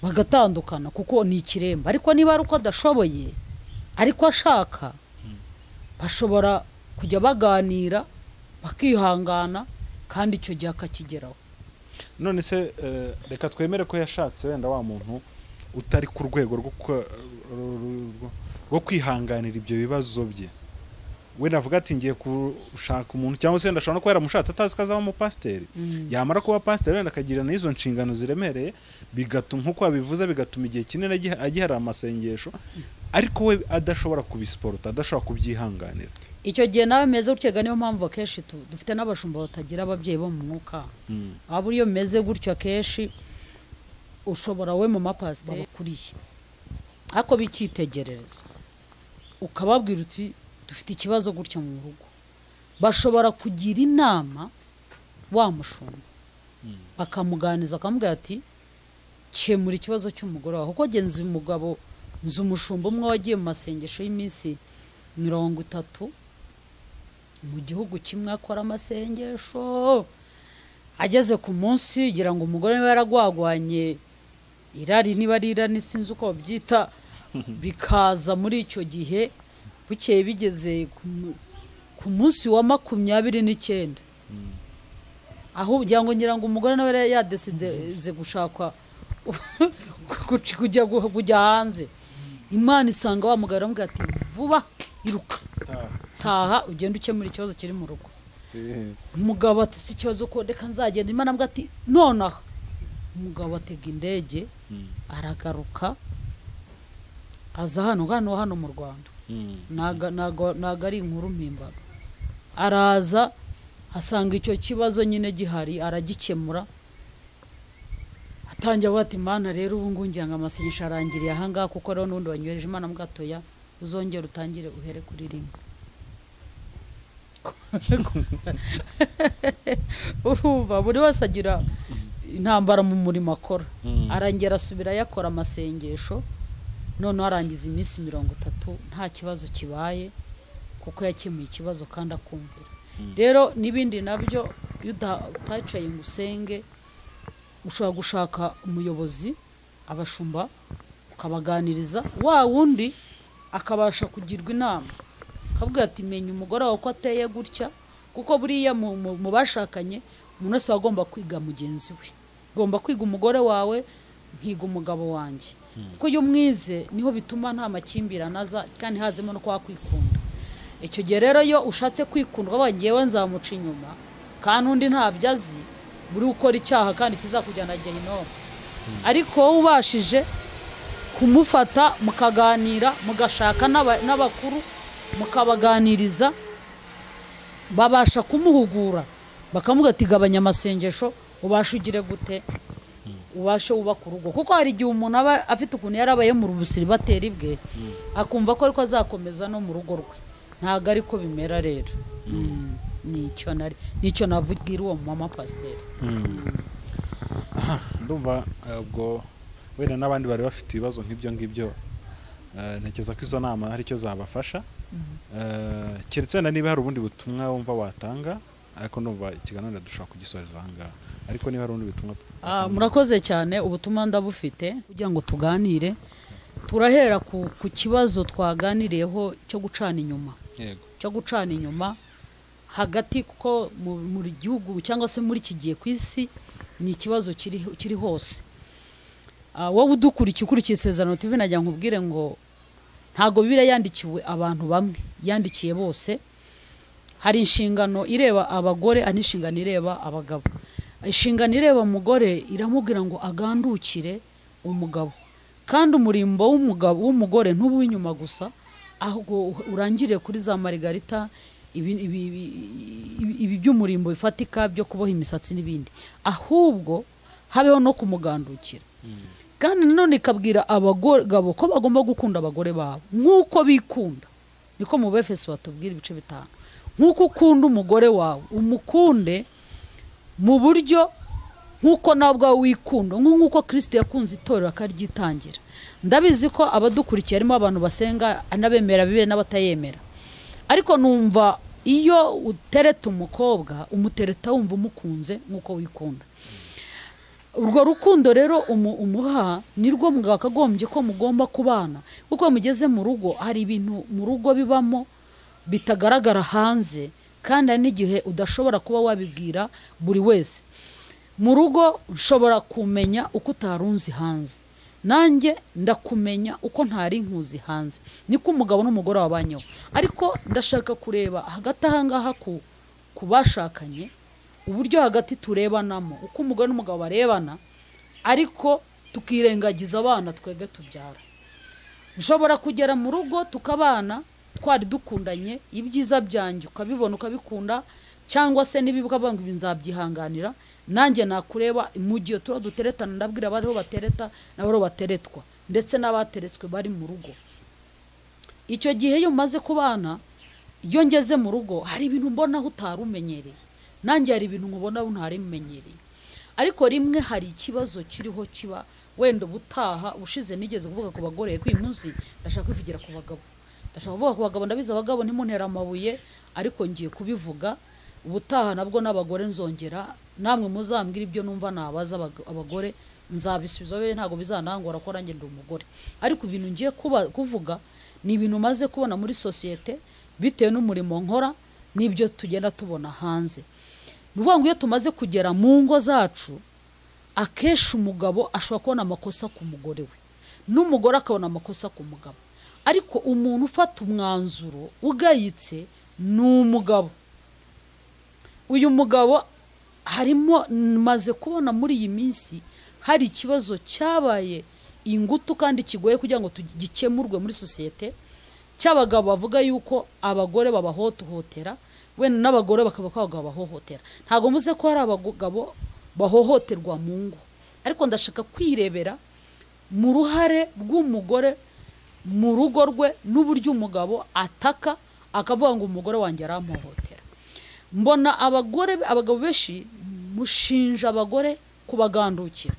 bagatandukana kuko ni ikiremba. Ariko niba ari uko adashoboye ariko ashaka, bashobora kujya baganira bakihangana, kandi icyo gihe akakigeraho. None se reka twemere ko yashatse wenda wa muntu utari ku rwego rwo kwihanganira ibyo bibazo bye, we navuga ati ngiye gushaka umuntu, cyangwa se wenda ashobora no kuba yaramushatse atazi ko azaba umupasiteri, yamara kuba pasiteri wenda akagira n'izo nshingano ziremereye, bigatuma nk'uko wabivuze, bigatuma igihe kinini agihara amasengesho, ariko we adashobora kubisiporota, adashobora kubyihanganira. Icyo gihe nawe meze gutyo, niyo mpamvu akenshi dufite n'abashumba batagira ababyeyi bo mu mwuka. Abo iyo meze gutyo akenshi ushobora we mu mapasiteri bakuriye, ariko bikitegerereza ukababwira uti dufite ikibazo gutya mu rugo, bashobora kugira inama wa mushumba, bakamuganiza akamubwira ati kemura ikibazo cy'umugore wawe. Kuko genzi umugabo nzi umushumba umwe wagiye mu masengesho y'iminsi 30 mu gihugu kimwe, akora amasengesho, ageze ku munsi ngira ngo umugore niba yaragwagwanye irari, niba ari irari sinzi uko babyita, bikaza muri icyo gihe. Bukeye bigeze ku munsi wa 29, aho ugira ngo ngira ngo umugore nawe yadeside gushakwa kujya hanze, Imana isanga wa mugabo aramubwira ati vuba iruka taha ugende ukemura ikibazo kiri mu rugo. Umugabo ati si ikibazo ko reka nzagenda. Imana ambwira ati nonaha. Umugabo atega indege aragaruka aza hano hano hano mu Rwanda. Ntago ari inkuru mpimbano. Araza asanga icyo kibazo nyine gihari, aragikemura. Atangira avuga ati Mana rero ubu ngubu ngira ngo amasengesho arangiriye aha ngaha, kuko rero n'ubundi wanyohereje. Imana ambwira ati oya, uzongere utangire uhere kuri rimwe. Urumva buri wese agira intambara mu murimo akora. Arongera asubira yakora amasengesho, noneho arangiza iminsi 30 nta kibazo kibaye, kuko yakemuye ikibazo kandi akumvira. Rero n'ibindi nabyo iyo utacaye ngo usenge, ushobora gushaka umuyobozi, abashumba, ukabaganiriza, wa wundi akabasha kugirwa inama, akavuga ati menya umugore wawe ko ateye gutya, kuko buriya mu bashakanye umuntu wese aba agomba kwiga mugenzi we. Ugomba kwiga umugore wawe, nkiga umugabo wanjye, kuko iyo umwize niho bituma nta makimbirane aza, kandi hazemo no kwa kwikunda. Icyo gihe rero iyo ushatse kwikundwa, ubaye ngewe nzamuca inyuma kandi undi ntabyo azi, buri ukora icyaha kandi kizakujyana gehinomu. Ariko wowe ubashije kumufata mukaganira, mugashaka n'abakuru mukabaganiriza, babasha kumuhugura bakamuga ati gabanya amasengesho, ubashe ugire gute, ubashe wubaka urugo. Kuko hari igihe umuntu aba afite ukuntu yarabaye mu busiribateri bwe, akumva ko ariko azakomeza no mu rugo rwe. Ntago ariko bimera rero. Nicyo nari nicyo navugira uwo mama pasiteri. Ndumva ubwo wenda n'abandi bari bafite ibibazo nk'ibyo ngibyo, ntekereza ko izo nama hari icyo zabafasha. Keretse wenda niba hari ubundi butumwa wumva watanga, ariko ndumva ikiganiro dushobora kugisoreza aha ngaha. Ariko niba hari ubundi butumwa. Murakoze cyane, ubutumwa ndabufite kugira ngo tuganire. Turahera ku kibazo twaganiriyeho cyo gucana inyuma. Yego. Cyo gucana inyuma hagati, kuko mu gihugu cyangwa se muri iki gihe ku isi ni ikibazo kiri hose. Wowe udukurikiye ukurikiye Isezerano TV, najya nkubwire ngo ntago Bibiliya yandikiwe abantu bamwe, yandikiye bose. Hari inshingano ireba abagore, hari n'inshingano ireba abagabo. Inshingano ireba umugore iramubwira ngo agandukire umugabo, kandi umurimbo w'umugabo w'umugore ntubu w'inyuma gusa, ahubwo urangire kuri za marigarita, ibi by'umurimbo bifatika byo kuboha imisatsi n'ibindi, ahubwo habeho no kumugandukira. Kandi nanone ikabwira abagabo ko bagomba gukunda abagore babo nk'uko bikunda. Niko mu Befeso batubwira ibice 5. Nk'uko ukunda umugore wawe, umukunde mu buryo nk'uko nawe ubwawe wikunda, nk'uko Kristo yakunze itorero akaryitangira. Ndabizi ko abadukurikiye harimo abantu basenga, anabemera Bibiliya n'abatayemera, ariko numva iyo utereta umukobwa, umutereta wumva umukunze nk'uko wikunda. Urwo rukundo rero umuha nirwo mwakagombye ko mugomba kubana, kuko mugeze mu rugo hari ibintu mu rugo bibamo bitagaragara hanze, kandi hari n'igihe udashobora kuba wabibwira buri wese. Mu rugo nshobora kumenya uko utarunzi hanze, nanjye ndakumenya uko ntari nkuzi hanze, niko umugabo n'umugore wabanyeho. Ariko ndashaka kureba hagati aha ngaha ku bashakanye, uburyo hagati turebanamo, uko umugore n'umugabo barebana, ariko tukirengagiza abana twebwe tubyara. Nshobora kugera mu rugo tukabana twari dukundanye, ibyiza byanjye ukabibona ukabikunda, cyangwa se nibibuka banga ibi nzabyihanganira, nanjye nakureba mu gihe tuba duteretana, ndabwira abariho batereta n'abariho bateretwa, ndetse n'abateretswe bari mu rugo. Icyo gihe iyo umaze kubana, iyo ngeze mu rugo hari ibintu mbona aho utari umenyereye, nanjye hari ibintu nkubona aho ntari umenyereye. Ariko rimwe hari ikibazo kiriho kiba wenda ubutaha ushize nigeze kuvuga ku bagore, ko uyu munsi ndashaka kwivugira ku bagabo. Ndashaka kuvuga ku bagabo, ndabizi abagabo ntimuntera amabuye, ariko ngiye kubivuga. Ubutaha nabwo n'abagore nzongera, namwe muzambwira ibyo numva nabaza abagore, nzabisubiza be, ntago bizanangora ko nanjye ndi umugore. Ariko ibintu ngiye kuvuga ni ibintu maze kubona muri sosiyete bitewe n'umurimo nkora n'ibyo tugenda tubona hanze. Ni ukuvuga ngo iyo tumaze kugera mu ngo zacu, akenshi umugabo ashobora kubona amakosa ku mugore we, n'umugore akabona amakosa ku mugabo. Ariko umuntu ufata umwanzuro ugayitse ni umugabo. Uyu mugabo harimo, maze kubona muri iyi minsi hari ikibazo cyabaye ingutu kandi kigoye kugira ngo gikemurwe muri sosiyete, cy'abagabo bavuga yuko abagore babahohotera, wenda n'abagore bakaba ko abagabo bahohotera. Ntabwo mvuze ko hari abagabo bahohoterwa mu ngo, ariko ndashaka kwirebera mu ruhare rw'umugore mu rugo rwe n'uburyo umugabo ataka akavuga ngo umugore wanjye arampohotera. Mbona abagabo benshi mushinja abagore kubagandukira,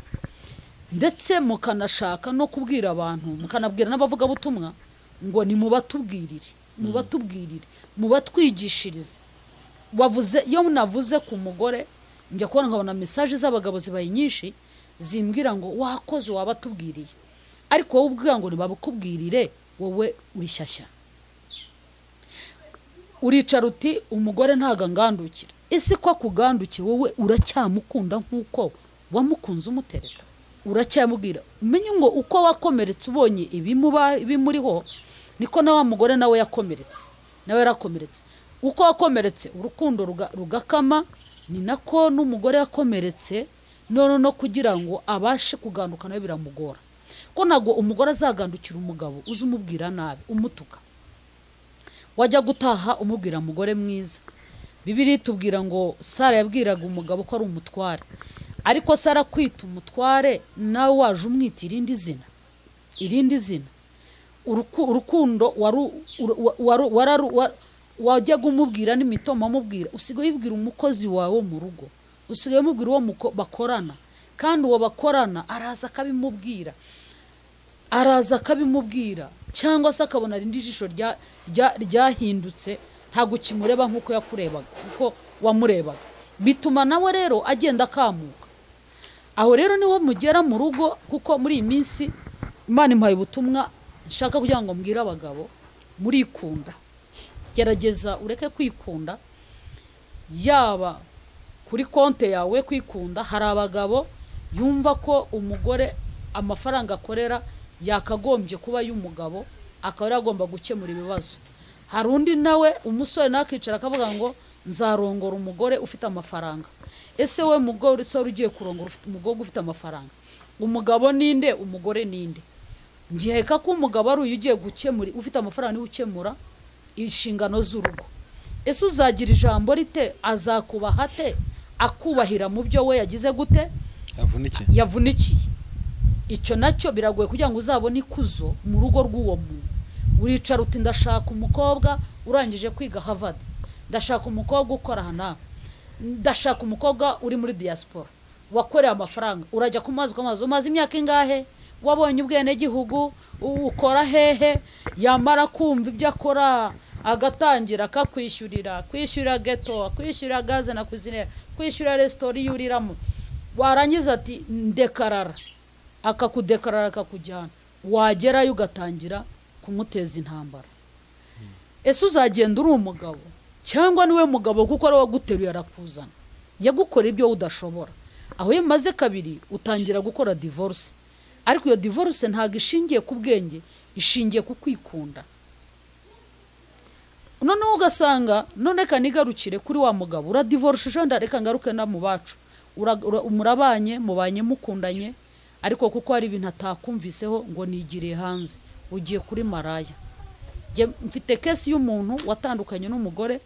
ndetse mukanashaka no kubwira abantu, mukanabwira n'abavugabutumwa ngo nimubatubwirire, mubatubwirire, mubatwigishirize. Wavuze, iyo navuze ku mugore njya kubona nkabona message z'abagabo zibaye nyinshi zimbwira ngo wakoze wabatubwiriye, ariko wowe ubwira ngo nibabukubwirire, wowe uri shyashya. Uricara uti umugore ntago angandukira. Ese ko akugandukira wowe uracyamukunda nk'uko wamukunze umutereta? Uracyamubwira umenye ngo uko wakomeretse ubonye ibimuriho niko na wa mugore nawe yakomeretse, nawe yarakomeretse. Uko wakomeretse urukundo rugakama, ni nako n'umugore yakomeretse, none no kugira ngo abashe kuganduka nawe biramugora. Ko ntago umugore azagandukira umugabo uzi umubwira nabi, umutuka. Wajya gutaha umubwira mugore mwiza. Bibiliya itubwira ngo Sara yabwiraga umugabo ko ari umutware, ariko Sara kwita umutware nawe waje umwita irindi zina, irindi zina. Urukundo wajyaga umubwira n'imitoma amubwira, usigaye ubwira umukozi wawe wo mu rugo, usigaye umubwira uwo bakorana, kandi uwo bakorana araza akabimubwira, araza akabimubwira, cyangwa se akabona irindi jisho ryahindutse, ntabwo ukimureba nk'uko yakurebaga, kuko wamurebaga. Bituma nawe rero agenda akamuka. Aho rero niho mugera mu rugo, kuko muri iyi minsi Imana impaye ubutumwa nshaka kugira ngo mbwire abagabo, murikunda. Gerageza ureke kwikunda, yaba kuri konte yawe kwikunda. Hari abagabo yumva ko umugore amafaranga akorera yakagombye kuba y'umugabo, akaba yagomba gukemura ibibazo. Hari undi nawe umusore nakicara akavuga ngo nzarongora umugore ufite amafaranga. Ese we mugore ugiye kurongora ufite umugore ufite amafaranga, umugabo ninde, umugore ninde? Nkeka ko umugabo ari uyu ugiye gukemura, ufite amafaranga niwe ukemura inshingano z'urugo. Ese uzagira ijambo rite? Azakubaha ate? Akubahira mu byo we yagize gute? Yavunikiye. Icyo nacyo biragoye kugira ngo uzabone ikuzo mu rugo rw'uwo muntu. Uricara uti ndashaka umukobwa urangije kwiga Harvard, ndashaka umukobwa ukora hana, ndashaka umukobwa uri muri diaspora wakoreye amafaranga. Urajya ku mazi kwamazi, umaze imyaka ingahe, wabonye ubwene gihugu, ukora hehe? Yamara kumva ibyo akora agatangira akakwishyurira, kwishyura ghetto, kwishyura gaze na cuisine, kwishyura restaurant yuriramo. Warangiza ati ndekarara, akakudekarara akakujyana, wagerayo ugatangira kumuteza intambara. Ese uzagenda uri umugabo cyangwa niwe mugabo kuko ari waguteruye arakuzana, yagukora ibyo udashobora? Aho iyo maze kabiri utangira gukora divorce, ariko iyo divorce ntago ishingiye ku bwenge, ishingiye ku kwikunda. Noneho ugasanga none kanigarukire kuri wa mugabo uradivorce, wenda reka ngaruke na mu bacu, murabanye, mubanye mukundanye, ariko kuko hari ibintu atakumviseho ngo nigiriye hanze, ugiye kuri maraya. Mfite kesi y'umuntu watandukanye n'umugore,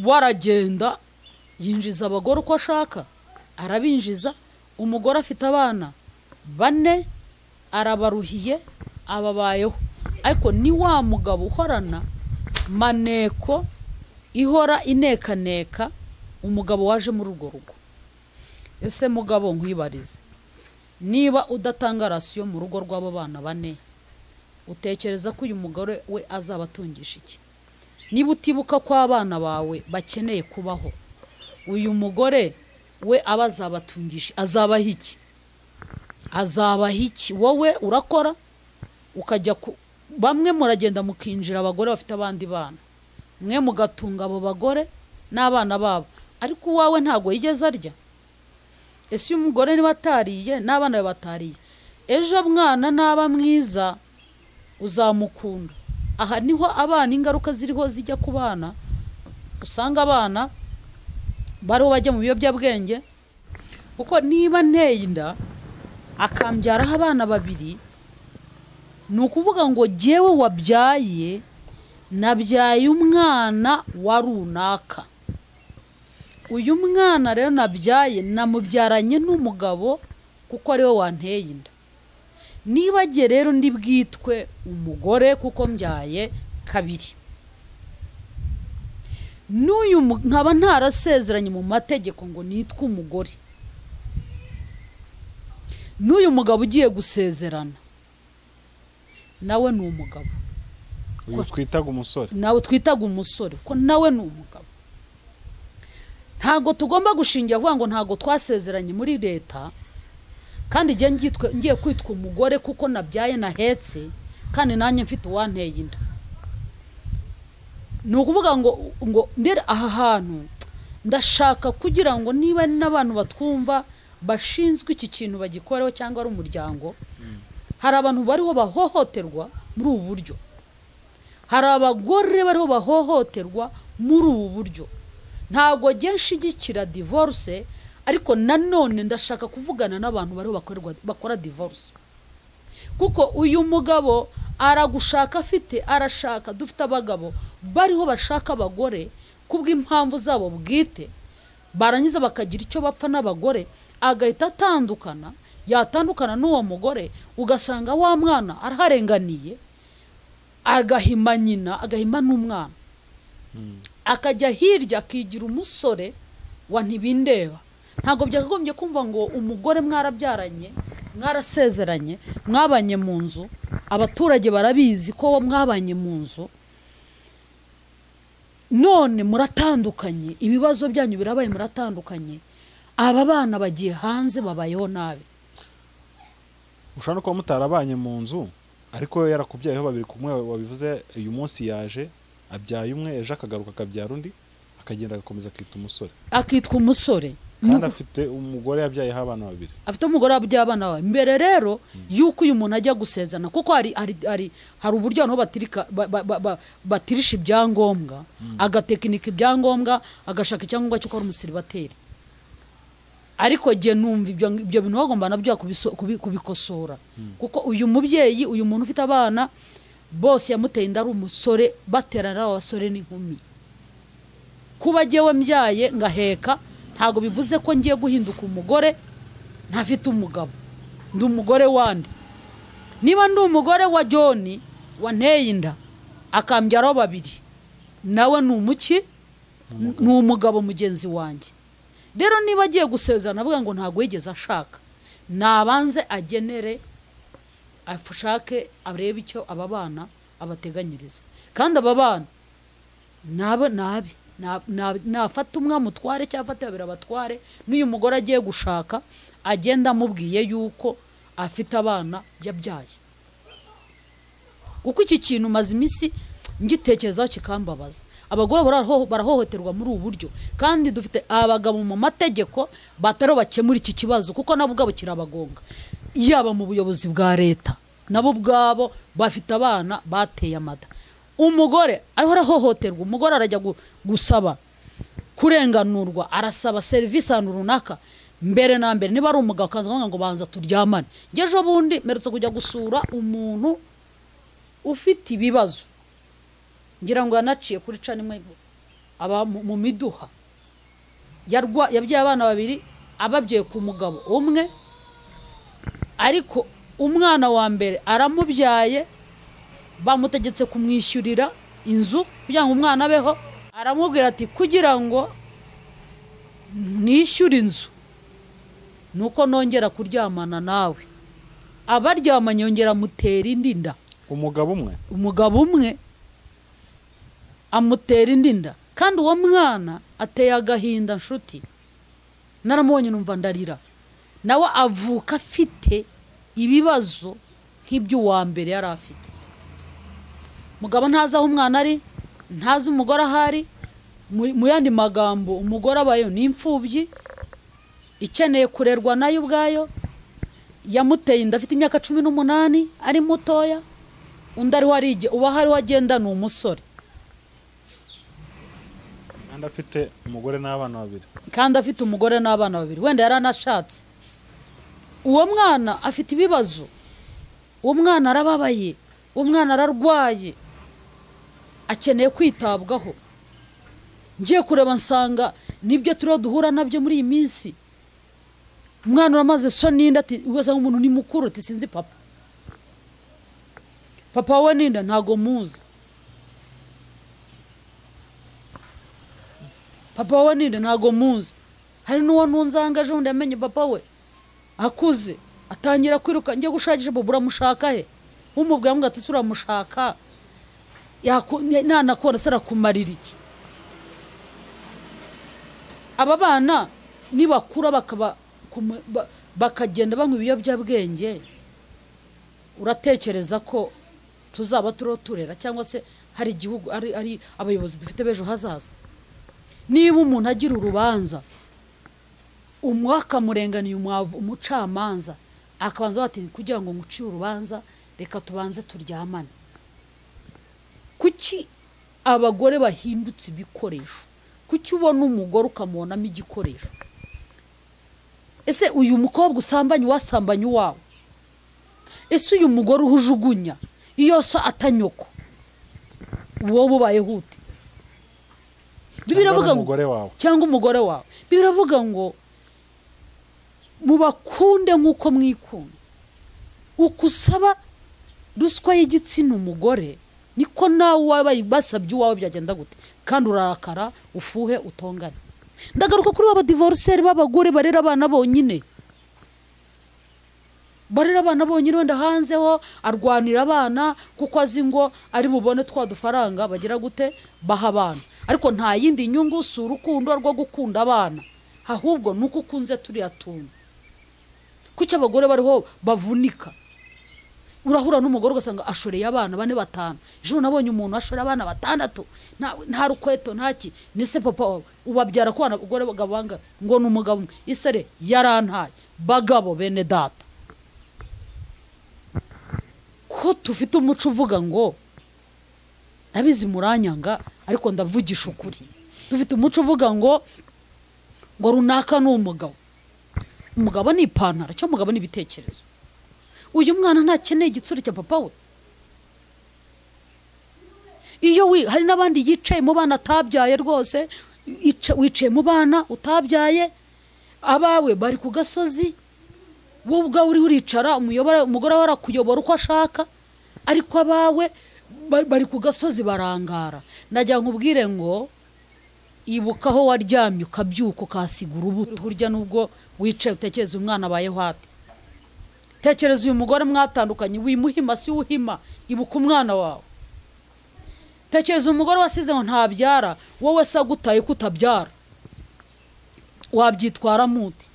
waragenda yinjiza abagore uko ashaka, arabinjiza. Umugore afite abana 4, arabaruhiye, ababayeho, ariko ni wa mugabo uhorana maneko ihora inekaneka umugabo waje muri urwo rugo. Ese mugabo nkwibarize, niba udatanga rasiyo mu rugo rw'abo bana 4, utekereza ko uyu mugore we azabatungisha iki? Niba utibuka ko abana bawe bakeneye kubaho, uyu mugore we abazabatungisha azabaha iki? Azabaha iki? Wowe urakora ukajya bamwe muragenda mukinjira abagore bafite abandi bana, mwe mugatunga abo bagore n'abana babo, ariko uwawe ntago yigeze arya. Ese uyu mugore niba atariye n'abana be batariye, ejo mwana naba mwiza uzamukunda. Aha niho abana ingaruka ziriho zijya ku bana, usanga abana Bariho bajya mu biyobyabwenge, kuko niba nteye inda akambyaraho abana babiri, ni ukuvuga ngo jyewe wabyaye nabyaye umwana wa runaka. Uyu mwana rero nabyaye namubyaranye n'umugabo kuko ariwe wanteye inda. Niba jye rero ndi bwitwe umugore kuko mbyaye kabiri, n'uyu nkaba ntarasezeranye mu mategeko ngo nitwe umugore, n'uyu mugabo ugiye gusezerana nawe ni umugabo. Uyu twitaga umusore, nawe twitaga umusore, ko nawe ni umugabo. Ntago tugomba gushingira kuvuga ngo ntago twasezeranye muri leta, kandi igihe ngiye kwitwa umugore kuko nabyaye nahetse, kandi nanjye mfite uwanteye inda. Ni ukuvuga ngo ndere aha hantu ndashaka kugira ngo niba n'abantu batwumva bashinzwe iki kintu bagikoreho cyangwa ari umuryango, hari abantu bariho bahohoterwa muri ubu buryo, hari abagore bariho bahohoterwa muri ubu buryo. Ntabwo njye nshigikira divorce, ariko nanone ndashaka kuvugana n'abantu bariho bakora divorce, kuko uyu mugabo aragushaka afite, arashaka. Dufite abagabo bariho bashaka abagore kubw'impamvu zabo bwite, barangiza bakagira icyo bapfa n'abagore, agahita atandukana. Yatandukana n'uwo mugore, ugasanga wa mwana araharenganiye, agahima nyina, agahima n'umwana, akajya hirya akigira umusore wa ntibindeba. Ntabwo byakagombye kumva ngo umugore mwarabyaranye, mwarasezeranye, mwabanye mu nzu, abaturage barabizi ko mwabanye mu nzu, none muratandukanye, ibibazo byanyu birabaye, muratandukanye, aba bana bagiye hanze babayeho nabi. Ushobora no kuba mutarabanye mu nzu, ariko yarakubyayeho babiri kumwe wabivuze, uyu munsi yaje abyaye umwe, ejo akagaruka akabyara undi, akagenda agakomeza akitwa umusore, akitwa umusore kandi afite umugore yabyayeho abana babiri, afite umugore yabyaye abana babiri. Mbere rero yuko uyu muntu ajya gusezerana, kuko hari uburyo abantu batirisha ibyangombwa, agatekinika ibyangombwa, agashaka icyangombwa cy'uko ari umuseribateri. Ariko jye numva ibyo bintu bagomba nabyo kubikosora, kuko uyu mubyeyi, uyu muntu ufite abana bose yamuteye inda ari umusore, baterana abasore n'inkumi. Kuba jyewe mbyaye ngaheka ntago bivuze ko ngiye guhinduka umugore ntafite umugabo. Ndi umugore wande? Niba ndi umugore wa John wanteye inda akambyaraho babiri, nawe ni umuki? Ni umugabo mugenzi wanjye. Rero niba agiye gusezerana avuga ngo ntago yigeze ashaka, nabanze agenere, ashake arebe icyo aba bana abateganyiriza. Kandi aba bana nabo nabi nafata umwe amutware cyangwa afate babiri abatware, n'uyu mugore agiye gushaka agenda amubwiye yuko afite abana yabyaye. Kuko iki kintu maze iminsi ngitekerezaho kikambabaza. Abagore barahohoterwa muri ubu buryo, kandi dufite abagabo mu mategeko batari bakemura iki kibazo, kuko nabo ubwabo kirabagonga. Yaba mu buyobozi bwa leta, nabo ubwabo bafite abana bateye amada. Umugore ariho arahohoterwa, umugore arajya gusaba kurenganurwa, arasaba serivisi ahantu runaka. Mbere na mbere niba ari umugabo akaza ngo banza turyamane. Njye ejo bundi mperutse kujya gusura umuntu ufite ibibazo, ngira ngo yanaciye kuri cana imwe, aba mu miduha, yabyaye abana babiri, ababyaye ku mugabo umwe, ariko umwana wa mbere aramubyaye, bamutegetse kumwishyurira inzu kugira ngo umwana abeho. Aramubwira ati kugira ngo nishyure inzu nuko nongera kuryamana nawe. Abaryamanye yongera amutera indi nda. Umugabo umwe, umugabo umwe amutera indi nda, kandi uwo mwana ateye agahinda nshuti. Naramubonye numva ndarira. Nawe avuka afite ibibazo nk'iby'uwa mbere yari afite. Mugabo ntazi aho umwana ari, ntazi umugore ahari. Mu yandi magambo, umugore abayo ni imfubyi ikeneye kurerwa nayo ubwayo. Yamuteye inda afite imyaka 18, ari mutoya. Undi ariho arige, uba hariho agenda ni umusore, Kandi afite umugore n'abana babiri. Kandi afite umugore n'abana babiri, wenda yaranashatse. Uwo mwana afite ibibazo, uwo mwana arababaye, uwo mwana ararwaye, akeneye kwitabwaho. Ngiye kureba nsanga nibyo turiho duhura nabyo muri iyi minsi. Umwana uramaze so n'inda, ati ugasanga umuntu ni mukuru, ati sinzi papa. Papa we n'inda ntago muzi. Papa we n'inda ntago muzi. Hari n'uwo ntunzanga ejo bundi yamenye papa we akuze, atangira kwiruka, njye gushakisha papa, uramushaka he? Umubwira ngo ati se uramushaka, nanakora se arakumarira iki? Aba bana nibakura bakagenda banywa ibiyobyabwenge, uratekereza ko tuzaba turiho turera cyangwa se hari igihugu ari abayobozi dufite b'ejo hazaza? Niba umuntu agira urubanza, umwaka murenganiye umucamanza akabanza bati kugira ngo ngucire urubanza reka tubanze turyamane. Kuki abagore bahindutse ibikoresho? Kuki ubona umugore ukamubonamo igikoresho? Ese uyu mukobwa usambanye wasambanye uwawe? Ese uyu mugore uhujugunya iyo so atanyoko wowe ubaye hute? Biravuga ngo cyangwa umugore wawe. Biravuga ngo mubakunde nkuko mwikunda. Ukusaba ruswa y'igitsina umugore niko nawe wabaye basabye uwawe byagenda gute? Kandi urarakara, ufuhe, utongane. Ndagaruka kuri aba divorceur b'abagore barera abana bonyine. Barera abana bonyine, wenda hanze ho arwanira abana kuko azi ngo ari bubone twa dufaranga bagira gute baha abana. Ariko nta yindi nyungu, si urukundo rwo gukunda abana, ahubwo nuko ukunze turiya tuntu. Kuki abagore bariho bavunika? Urahura n'umugore ugasanga ashoreye abana 4 5. Ejo nabonye umuntu ashoreye abana 6, nta rukweto ntaki. Nise papa ubabyara ko abagore bagabanga ngo ni umugabo umwe. Isere yarantaye. Bagabo bene data, ko tufite umuco uvuga ngo ndabizi muranyanga ariko ndavugisha ukuri. Dufite umuco uvuga ngo runaka ni umugabo. Umugabo ni ipantaro, cyo umugabo ni ibitekerezo. Uyu mwana ntakeneye igitsure cya papa we. Iyo hari n'abandi yicaye mu bana atabyaye rwose, wicaye mu bana utabyaye, abawe bari ku gasozi, wowe ubwawe uri uricara, umugore wawe arakuyobora uko ashaka, ariko abawe bari ku gasozi barangara. Najya nkubwire ngo ibuka aho waryamye ukabyuka ukasiga urubuto. Burya nubwo wicaye utekereza umwana abayeho ate, tekereza uyu mugore mwatandukanye, wimuhima si uhima, ibuka umwana wawe. Tekereza umugore wasize ngo ntabyara, wowe se agutaye kutabyara, wabyitwara muti?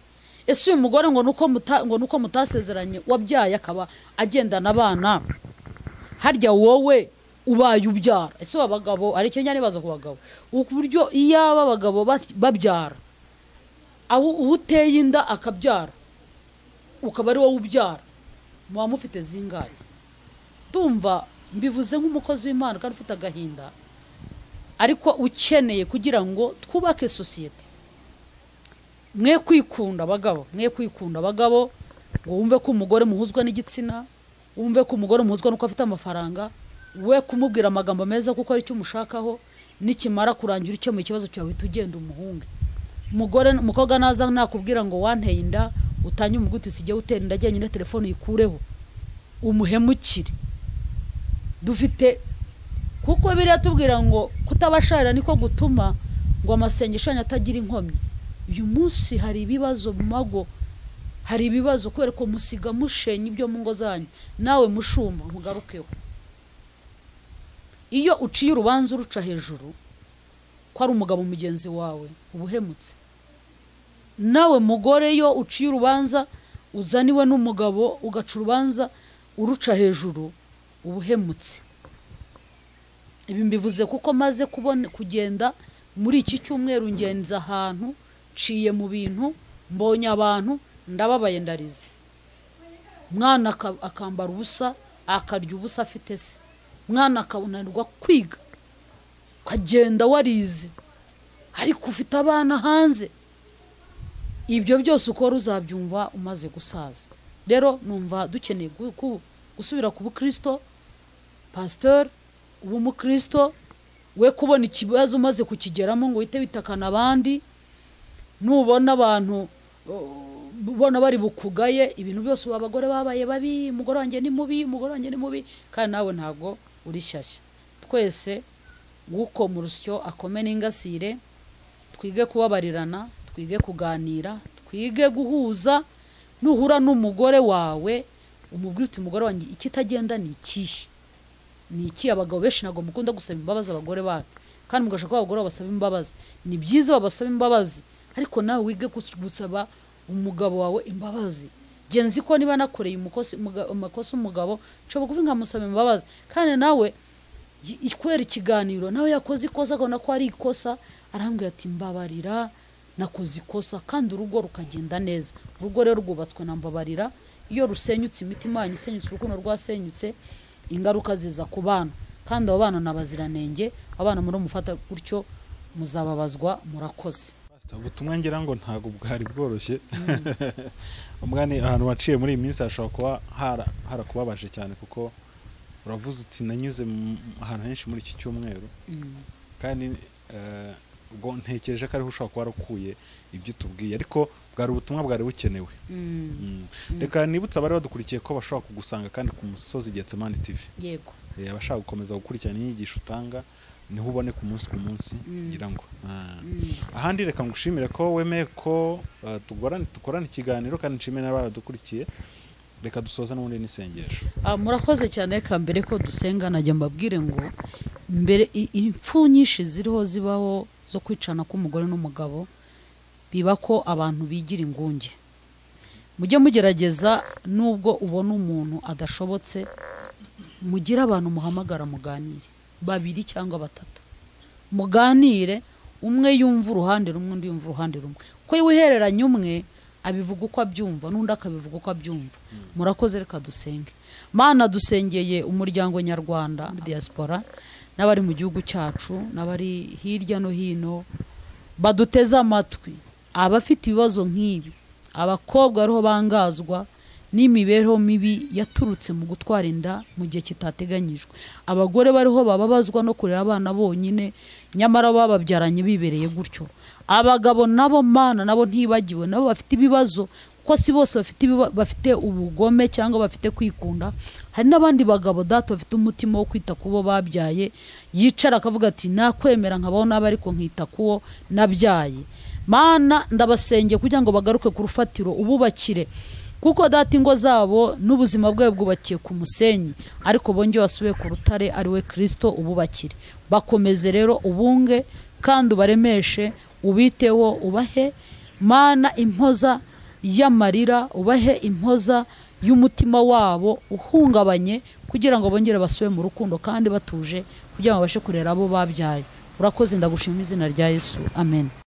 Ese uyu mugore ngo nuko mutasezeranye wabyaye akaba agendana abana, harya wowe ubaye ubyara? Ese abagabo ari cyo njya nibaza ku bagabo, uburyo iyaba abagabo babyara, aho uteye inda akabyara ukaba ari wowe ubyara, muba mufite zingaye? Tumva mbivuze nk'umukozi w'Imana kandi ufite agahinda, ariko ukeneye kugira ngo twubake sosiyete. Mwe kwikunda abagabo, mwe kwikunda abagabo ngo wumve ko umugore muhuzwa n'igitsina, wumve ko umugore muhuzwa nuko afite amafaranga, we kumubwira amagambo meza kuko ari cyo umushakaho, nikimara kurangira icyo mu kibazo cyawe tugenda umuhunge. Umugore umukobwa naza nakubwira ngo wanteye inda, utanye umuguti sijye utera inda, jye telefone yikureho umuhemukire. Dufite kuko biriya tubwira ngo kutabasharira niko gutuma ngo amasengesho atagira inkomyi. Uyu munsi hari ibibazo mu mago, hari ibibazo kubera ko musiga mushenye ibyo mu ngo zanyu. Nawe mushumba nkugarukeho, iyo uciye urubanza uruca hejuru ko ari umugabo mugenzi wawe ubuhemutse. Nawe mugore yo uciye urubanza uzaniwe n'umugabo ugaca urubanza uruca hejuru ubuhemutse. Ibi mbivuze kuko maze kubona kugenda muri iki cyumweru ngenza ahantu, nciye mu bintu, mbonye abantu, ndababaye ndarize. Mwana akambara ubusa, akarya ubusa afite se. Mwana akabunanirwa kwiga, ukagenda warize. Ariko ufite abana hanze. Ibyo byose ukora uzabyumva umaze gusaza. Rero numva dukeneye gusubira ku bukristo. Pasteur, ubu umukristo we kubona ikibazo umaze kukigeramo ngo uhite witakana abandi. Nubona abantu ubona bari bukugaye ibintu byose, ubu abagore babaye babi, umugore wanjye ni mubi, umugore wanjye ni mubi, kandi nawe ntago uri shyashya. Twese guko mu rusyo akome n'ingasire, twige kubabarirana, twige kuganira, twige guhuza. Nuhura n'umugore wawe umubwire uti umugore wanjye ikitagenda ni ikihe? Ni iki? Abagabo benshi ntabwo mukunda gusaba imbabazi abagore banyu, kandi mugashaka ko abagore babasaba imbabazi. Ni byiza babasaba imbabazi, ariko nawe wige gusaba umugabo wawe imbabazi. Njye nzi ko niba nakoreye amakosa umugabo, nshobora kuvuga nkamusaba imbabazi, kandi nawe kubera ikiganiro nawe yakoze ikosa akabona ko ari ikosa, arambwira ati mbabarira nakoze ikosa, kandi urugo rukagenda neza. Urugo rero rwubatswe na mbabarira. Iyo rusenyutse, imitima yanyu isenyutse, urukundo rwasenyutse, ingaruka ziza ku bana, kandi abo bana n'abaziranenge. Abana muri mufata gutyo muzababazwa. Murakoze. Ubutumwa ngira ngo ntago bwari bworoshye. Umwani ahantu waciye muri iyi minsi hashobora kuba harakubabaje cyane, kuko uravuze uti nanyuze ahantu henshi muri iki cyumweru, kandi ubwo ntekereje ko ariho ushobora kuba warakuye ibyo tubwiye, ariko bwari ubutumwa bwari bukenewe. Reka nibutse abari badukurikiye ko bashobora kugusanga kandi ku musozi Getsemani TV. Yego. Abashaka gukomeza gukurikirana inyigisho utanga niho ubone ku munsi ku munsi, ngira ngo ahandi. Reka ngushimire ko wemeye ko dukorana ikiganiro, kandi nshimire n'abaradukurikiye. Reka dusoze n'ubundi n'isengesho. Murakoze cyane. Reka mbere ko dusenga najya mbabwire ngo mbere impfu nyinshi ziriho zibaho zo kwicana k'umugore n'umugabo, biba ko abantu bigira ingunge. Mujye mugerageza, nubwo ubona umuntu adashobotse, mugire abantu muhamagara muganire, babiri cyangwa batatu, muganire, umwe yumva uruhande rumwe, undi yumva uruhande rumwe. Ko wihereranye umwe abivuga uko abyumva, n'undi akabivuga uko abyumva. Murakoze. Reka dusenge. Mana, dusengeye umuryango nyarwanda, diaspora, n'abari mu gihugu cyacu, n'abari hirya no hino baduteze amatwi, abafite ibibazo nk'ibi, abakobwa ariho bangazwa n'imibereho mibi yaturutse mu gutwara inda mu gihe kitateganyijwe, abagore bariho bababazwa no kurera abana bonyine nyamara bababyaranye bibereye gutyo, abagabo nabo Mana nabo ntibagiwe, nabo bafite ibibazo, kuko si bose bafite ubugome cyangwa bafite kwikunda. Hari n'abandi bagabo data bafite umutima wo kwita kubo babyaye, yicara akavuga ati nakwemera nkabaho nabi ariko nkita kuwo nabyaye. Mana ndabasenge kugira ngo bagaruke ku rufatiro, ububakire, kuko data ingo zabo n'ubuzima bwabo bwubakiye ku musenyi, ariko bongeye basubiye ku rutare ari we Kristo, ububakire. Bakomeze rero ubunge kandi ubaremeshe, ubiteho, ubahe Mana impoza y'amarira, ubahe impoza y'umutima wabo uhungabanye, kugira ngo bongere basubire mu rukundo kandi batuje, kugira ngo babashe kurera abo babyaye. Urakoze, ndagushima izina rya Yesu. Amen.